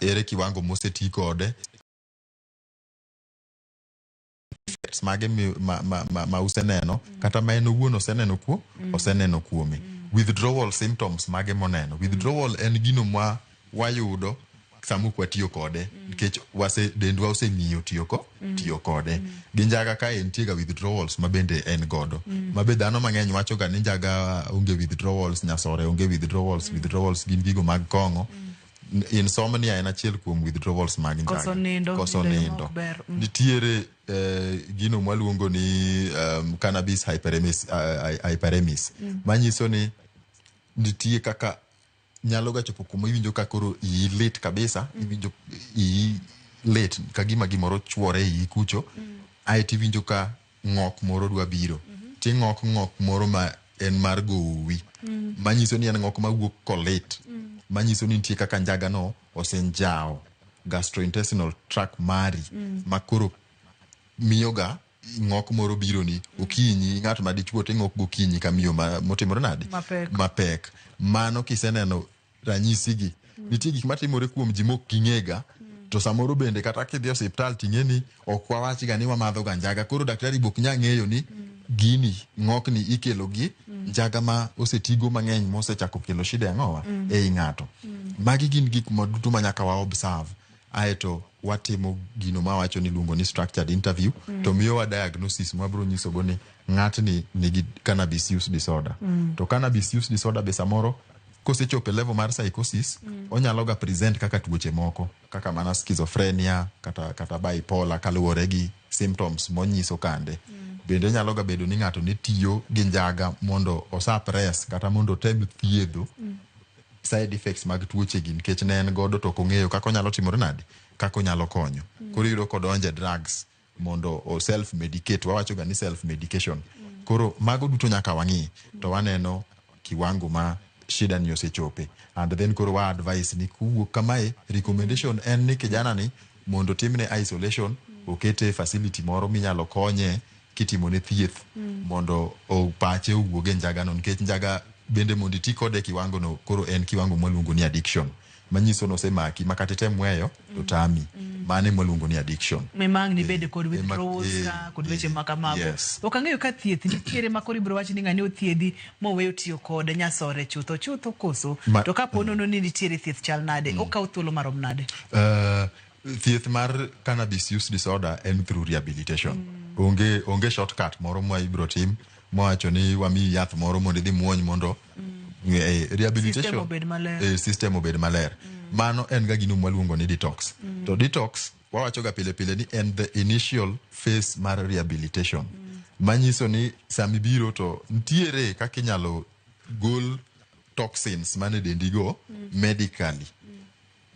Speaker 2: ere kiwango moseti kode, effects mage ma useneno, kata ma en owuon oseneno oseneno kuome, withdrawal symptoms mage moneno. Withdrawal en gino ma wayudo sama ok watiyo kode, nikech dendwa oseng'iyo tiyo kode. Gi njaga kae nitie ga withdrawals ma bende en godo, ma be dhano mang'eny wacho ga ni njaga onge withdrawals, nyasore onge withdrawals. Withdrawals gin gigo mag kong'o. Insomnia en achiel kuom withdrawals mag njaga.
Speaker 1: Koso nindo,
Speaker 2: Koso
Speaker 1: nindo
Speaker 2: nindo.
Speaker 1: ok ber.
Speaker 2: Nitiere gino mwaluongo ni cannabis hyperemesis, manyiso ni nitie kaka nyalo ga chopo kuma iwinjo ka koro iyi lit kabisa, iwinjo iyi lit ka gima gimoro chwore iyi kucho, aeto iwinjo ka ng'ok moro dwa biro, ting'ok ng'ok moro ma en mar gowi, manyiso ni en ng'ok mawuok kolit, manyiso ni nitie kaka njaga no osenjawo gastrointestinal tract mari, ma koro miyoga Ng'ok moro bironi okinyi, ng'at ma dichuo to ing'ok gokinyi ka miyo motimore nade?
Speaker 1: Mapek.
Speaker 2: Mapek. Mano kiseneno ranyisi gi, nitie gik matimore kuom ji mok ging'ega. To samoro bende kata kidhi e osiptal ting'e ni ok wawachga ni wamadho ga njaga, koro daktari bok nya ng'eyo ni gini ng'okni ikelo gi njaga ma osetigo mang'eny mosechako kelo shida e ang'owa ei ng'ato. Magi gin gik ma duto ma nyaka wa observe, aeto watimo gino ma wacho ni iluongo ni structured interview to miyowa diagnosis mwabro nyisogo ni ng'atni nigi cannabis use disorder. To cannabis use disorder be samoro kosechopo e level mar psychosis onyalo ga present kaka tuoche moko kaka mana schizophrenia kata bipolar, kaluwore gi symptoms monyiso kande. Bende nyalo ga bedo ni ng'ato ne tiyo gi njaga mondo osuppress kata mondo otem thiedho side effects mag tuoche gi, nikech ne en godo to ok ong'eyo kaka onyalo timore nade, kaka onyalo konyo. Koro iyudo kodonje drugs mondo o self medicate, wawacho ga ni self medication. Koro mago duto nyaka wang'i to waneno kiwango ma shida ni osechope, and then koro wa advice ni kuwuok kamae, recommendation en ni kijana ni mondo timne isolation, okete e facility moro minyalo konye kitimone thieth mondo pache owuog e njaga no, nikech njaga bende mondo iti kode e kiwango no koro en kiwango mwaluongo ni addiction, manyiso nosemaki ma kata item weyo to tami. Mano ema waluongo ni addiction.
Speaker 1: Mimang'ni bede kod withdrawals ka kod weche ma kamago.
Speaker 2: Yes.
Speaker 1: Ok ang'eyo ka thieth nitiere ma koro ibiro wach ni ng'ani othiedhi moweyo tiyo kod nyasore chutho chutho koso. To kapo nono ni nitiere thieth chal nade, okawo thuolo marom nade?
Speaker 2: Thieth mar cannabis use disorder en through rehabilitation. Onge shortcut moro ma ibiro tim mowacho ni wamiyi yath moro mondo idhi muony mondo rehabilitation
Speaker 1: System obed maler.
Speaker 2: System obed maler. Mano en ga gino mwaluongo ni detox. To detox wawacho ga pile pile ni en the initial phase mar rehabilitation. Manyiso ni sami biro to nitiere kaka inyalo gol toxins mane dendi go medically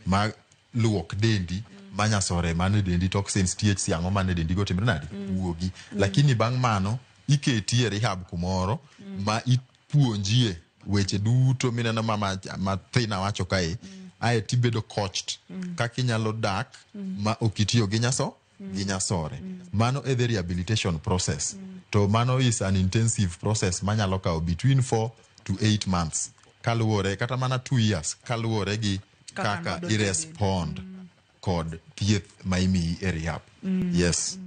Speaker 2: ma luok dendi manyasore mane dendi, toxins, THC ang'o mane dendi go timre nade wuogi. Lakini bang' mano iketi e rehab kumoro ma ipuonjie weche duto mineno ma mathina wacho kae, ae tibedo coached kaka inyalo dak ma ok itiyo gi nyaso gi nyasore. Mano e the rehabilitation process. To mano is an intensive process manyalo kawo between 4 to 8 months, kaluwore kata mana 2 years, kaluwore gi
Speaker 1: kaka
Speaker 2: kaka
Speaker 1: nodonjo e
Speaker 2: irespond kod thieth ma imiyi e rehab. Yes.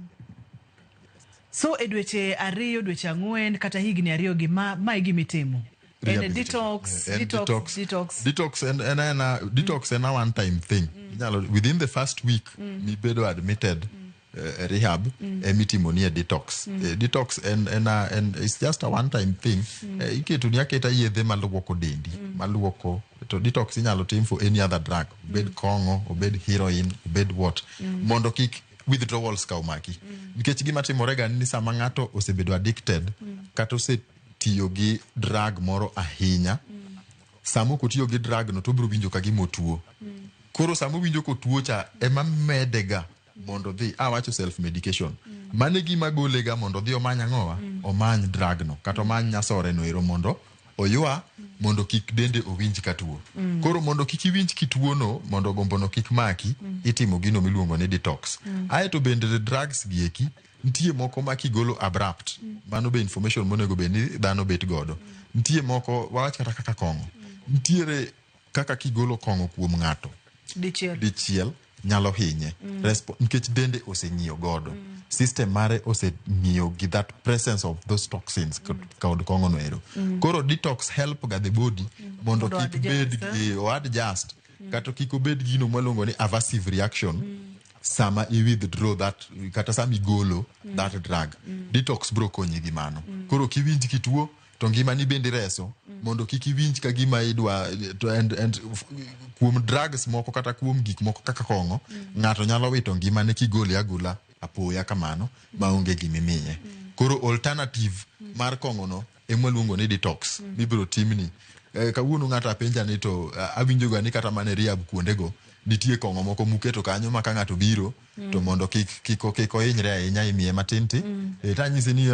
Speaker 1: So e dweche 2, dweche 4 kata higni 2 gi ma e gima itimo. En
Speaker 2: Rehabilitation.
Speaker 1: detox,
Speaker 2: En
Speaker 1: detox,
Speaker 2: detox.
Speaker 1: Detox.
Speaker 2: Detox en detox en a one time thing. Inyalo within the first week mibedo admitted rehab emitimo nie detox. Detox en it's just a one time thing. Iketo ni aketa yedhe maluoko dendi, maluoko. To detox inyalo tim for any other drug, obed kong'o, obed heroin, obed what, mondo kik withdrawals ka omaki. Nikech gima timore ga ni sama ng'ato osebedo addicted kata osetiyo gi drug moro ahinya, sama ok otiyo gi drug no to obiro winjo ka gima otuo. Koro sama owinjo kotuo cha ema medega mondo odhi awacho self medication. Mano e gima gole ga mondo odhi omany ang'owa, omany drug no kata omany nyasore no ero mondo oywa mondo kik dende owinj ka tuo. Koro mondo kik iwinj kituo no, mondo gombo no kik maki, itimo gino miluongo ni detox. Aeto bende drugs gi eki nitie moko ma kigolo abrupt, mano be information monego bed ni dhano bet godo. Nitie moko wawach kata kaka kong'o. Nitiere kaka kigolo kong'o kuom ng'ato
Speaker 1: Dichiel.
Speaker 2: Dichiel nyalo hinye. Nikech dende oseng'iyo godo. System mare oseng'iyo gi that presence of those toxins kod kong'o no ero. Koro detox help ga the body mondo
Speaker 1: Mondo
Speaker 2: kik
Speaker 1: adjust,
Speaker 2: bed
Speaker 1: eh?
Speaker 2: O adjust kata kik obed gino mwaluongo ni aversive reaction sama i withdraw that kata sama igolo that drug. Detox bro konyi gi mano. Koro kiwinj kituo to ngimani bende reso mondo kik iwinj ka gima idwa to and kuom drugs moko kata kuom gik moko kaka kong'o, ng'ato nyalo wito ngimane kigole agola apoya kamano maonge gimimiye. Koro alternative mar kong'o no ema waluongo ni detox mibiro timni. Kawuono ng'ato apenja ni to awinjo ga ni kata mana e rehab kuondego nitie kong'o moko muketo kanyo ma ka ng'ato biro To mondo kik kik kik ohinyre ahinya imiye matin ti. Tanyisi ni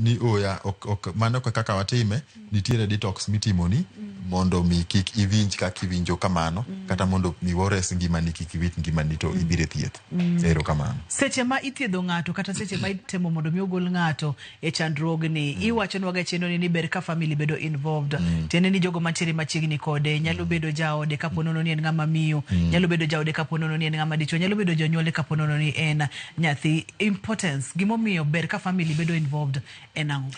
Speaker 2: ni oya ok, ok mano kaka watime nitiere detox mitimoni mondo mi kik iwinj kaka iwinjo kamano kata mondo mi ores ngimani kik iwit ngimani to ibiro e thieth. Erokamano.
Speaker 1: Seche ma ithiedho ng'ato kata seche ma itemo mondo mi ogol ng'ato e chandruogni, iwachonwaga e chenro ni ni ber ka family bedo involved. Tiende ni jogo mantiere machiegni kode, nyalo bedo jaode kapo nono ni en ng'ama miyo, nyalo bedo jaode kapo nono ni en ng'ama dichuo, nyalo bedo jonyuolne kapo nono ni en nyathi. Importance, gimomiyo ber ka family bedo involved en ang'o?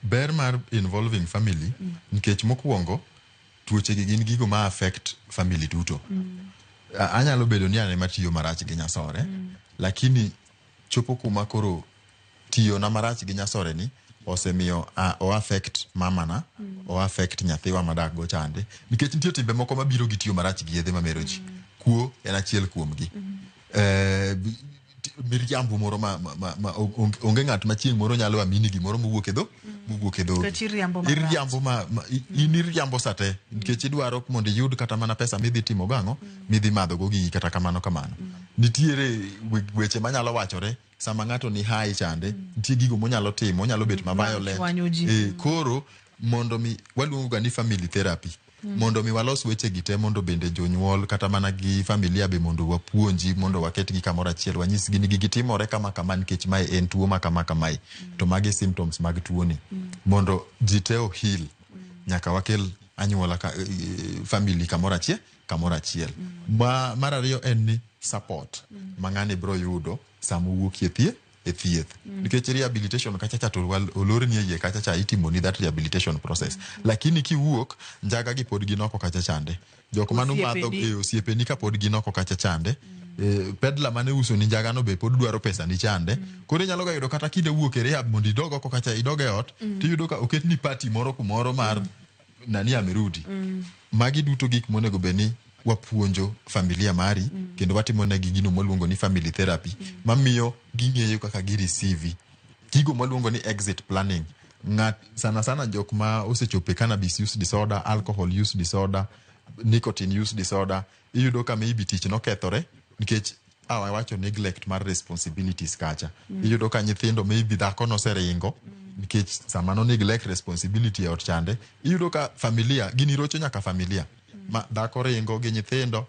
Speaker 2: Ber mar involving family nikech mokwongo tuoche gi gin gigo ma affect family duto. Anyalo bedo ni an ema tiyo marach gi nyasore, lakini chopo kuma koro tiyo na marach gi nyasore ni osemiyo o affect mamana, o affect nyathiwa madak go chande, nikech nitie timbe moko mabiro gi tiyo marach gi yedhe mamero ji. Kuo en achiel kuomgi. Miriambo moro ma onge ng'at ma chieng' moro nyalo amini gimoro mowuok e dho mowuok e dhogi.
Speaker 1: Nikech iriambo marach.
Speaker 2: Iriambo ma in iriambo sate nikech idwaro mondo iyud kata mana pesa midhi timo gang'o midhi madho go gigi kata kamano kamano. Nitiere weche manyalo wachore sama ng'ato ni high chande, nitie gigo monyalo timo, onyalo bet ma violent.
Speaker 1: Chwanyo ji.
Speaker 2: Koro mondo mi waluongo ga ni family therapy. Mondo mi walos weche gi te mondo bende jonyuol kata mana gi familia be mondo wapuonji mondo waketgi kamoro achiel wanyisgi ni gigi timore kama kama nikech mae en tuo ma kama kamae to magi symptoms mag tuoni mondo ji te o heal nyaka wakel anyuola ka, family kamoro achiel kamoro achiel. Mar ariyo en ni support ma ng'ani bro yudo sama owuok e thieth e thieth nikech rehabilitation kacha cha to olorni e iye kacha cha itimoni that rehabilitation process lakini kiwuok njaga gi pod gin oko kacha chande jok mano madho
Speaker 1: Osiepeni.
Speaker 2: e osiepeni ka pod gin oko kacha chande pedla mane uso ni njaga no be pod dwaro pesa ni chande koro inyalo ga yudo kata kinde wuok e rehab mondo idog oko kacha idog e ot tiyudo ka oketni party moro kumoro mar nani amerudi magi duto gik monego bed ni wapuonjo familia mari kendo watimo negi gino mwaluongo ni family therapy mamiyo ging'eyo kaka gi receive gigo mwaluongo ni exit planning ng'at sana sana jok ma osechopo e cannabis use disorder, alcohol use disorder, nicotine use disorder iyudo ka maybe tich nokethore nikech awacho neglect mar responsibilities kacha iyudo ka nyithindo maybe dhako noseringo nikech sama no neglect responsibility e ot chande iyudo ka familia gini rocho nyaka familia ma dhako ringo gi nyithindo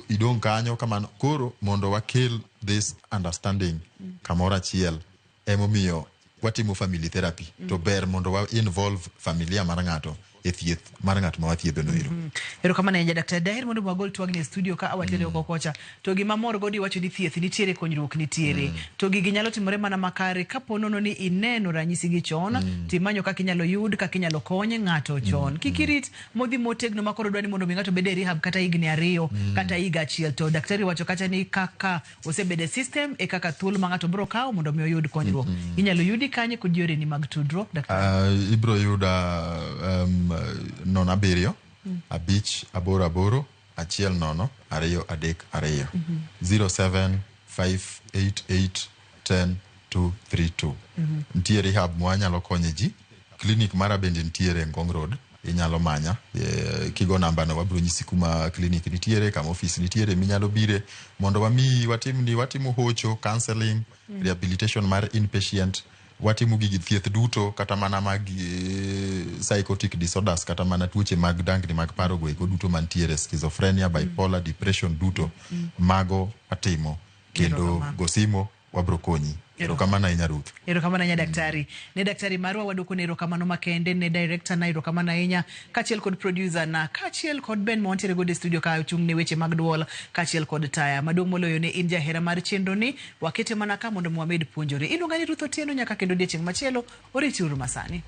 Speaker 2: idong' kanyo kamano koro mondo wakel this understanding kamoro achiel emomiyo watimo family therapy to ber mondo wa involve familia mar ng'ato e thieth mar ng'at ma wathiedho no ero.
Speaker 1: Erokamano ahinya daktari. Daher mondo wagol twagni e studio ka awatere oko kocha. To gima mor godo iwacho ni thieth nitiere, konyruok nitiere. To gigi nyalo timore mana makare kapo nono ni ineno ranyisi gi chon, timanyo kaka inyalo yud, kaka inyalo kony ng'ato chon. Kik irit modhi motegno ma koro dwa ni mondo mi ng'ato obed e rehab kata higni 2 kata higa 1. To daktari wacho kacha ni kaka osebedo e system e kaka thuolo ma ng'ato biro kawo mondo mi oyud konyruok. Inyalo yudi kanye kod yoreni mag tudruok, daktari?
Speaker 2: Ibiro yuda 07 5 8 8 1 0 2 3 2 07 5 8 8 10 2 3 2. Nitie rehab mwanyalo konye ji. Clinic mara bende nitiere Ngong Road, inyalo manya kigo namba no wabiro nyisi kuma clinic nitiere, kama office nitiere minyalo bire mondo wamiyi watimni watimo hocho, counseling, rehabilitation mar inpatient, watimo gigi thieth duto kata mana mag psychotic disorders kata mana tuoche mag dangni mag paro go eko duto mantiere schizophrenia, bipolar, depression duto mago watimo kendo go simo wabro konyi. Erokamano ahinya Ruth.
Speaker 1: Erokamano ahinya daktari. Ne daktari marwa waduoko ne erokamano makende, ne director na erokamano ahinya, kaachiel kod producer na, kaachiel kod Ben ma wantiere godo e studio ka ochung' ne weche mag duol, kaachiel kod taya. Maduong' moloyo ne in jahera mar chenro ni, wakete mana ka mondo wamed puonjore. Iluonga ni Ruth Otieno nyaka kendo odiechieng' machielo, oriti uru masani.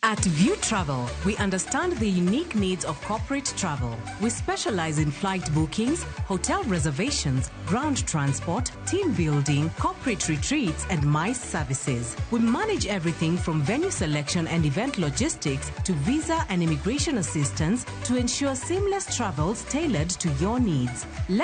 Speaker 3: At View Travel, we understand the unique needs of corporate travel. We specialize in flight bookings, hotel reservations, ground transport, team building, corporate retreats, and MICE services. We manage everything from venue selection and event logistics to visa and immigration assistance to ensure seamless travels tailored to your needs.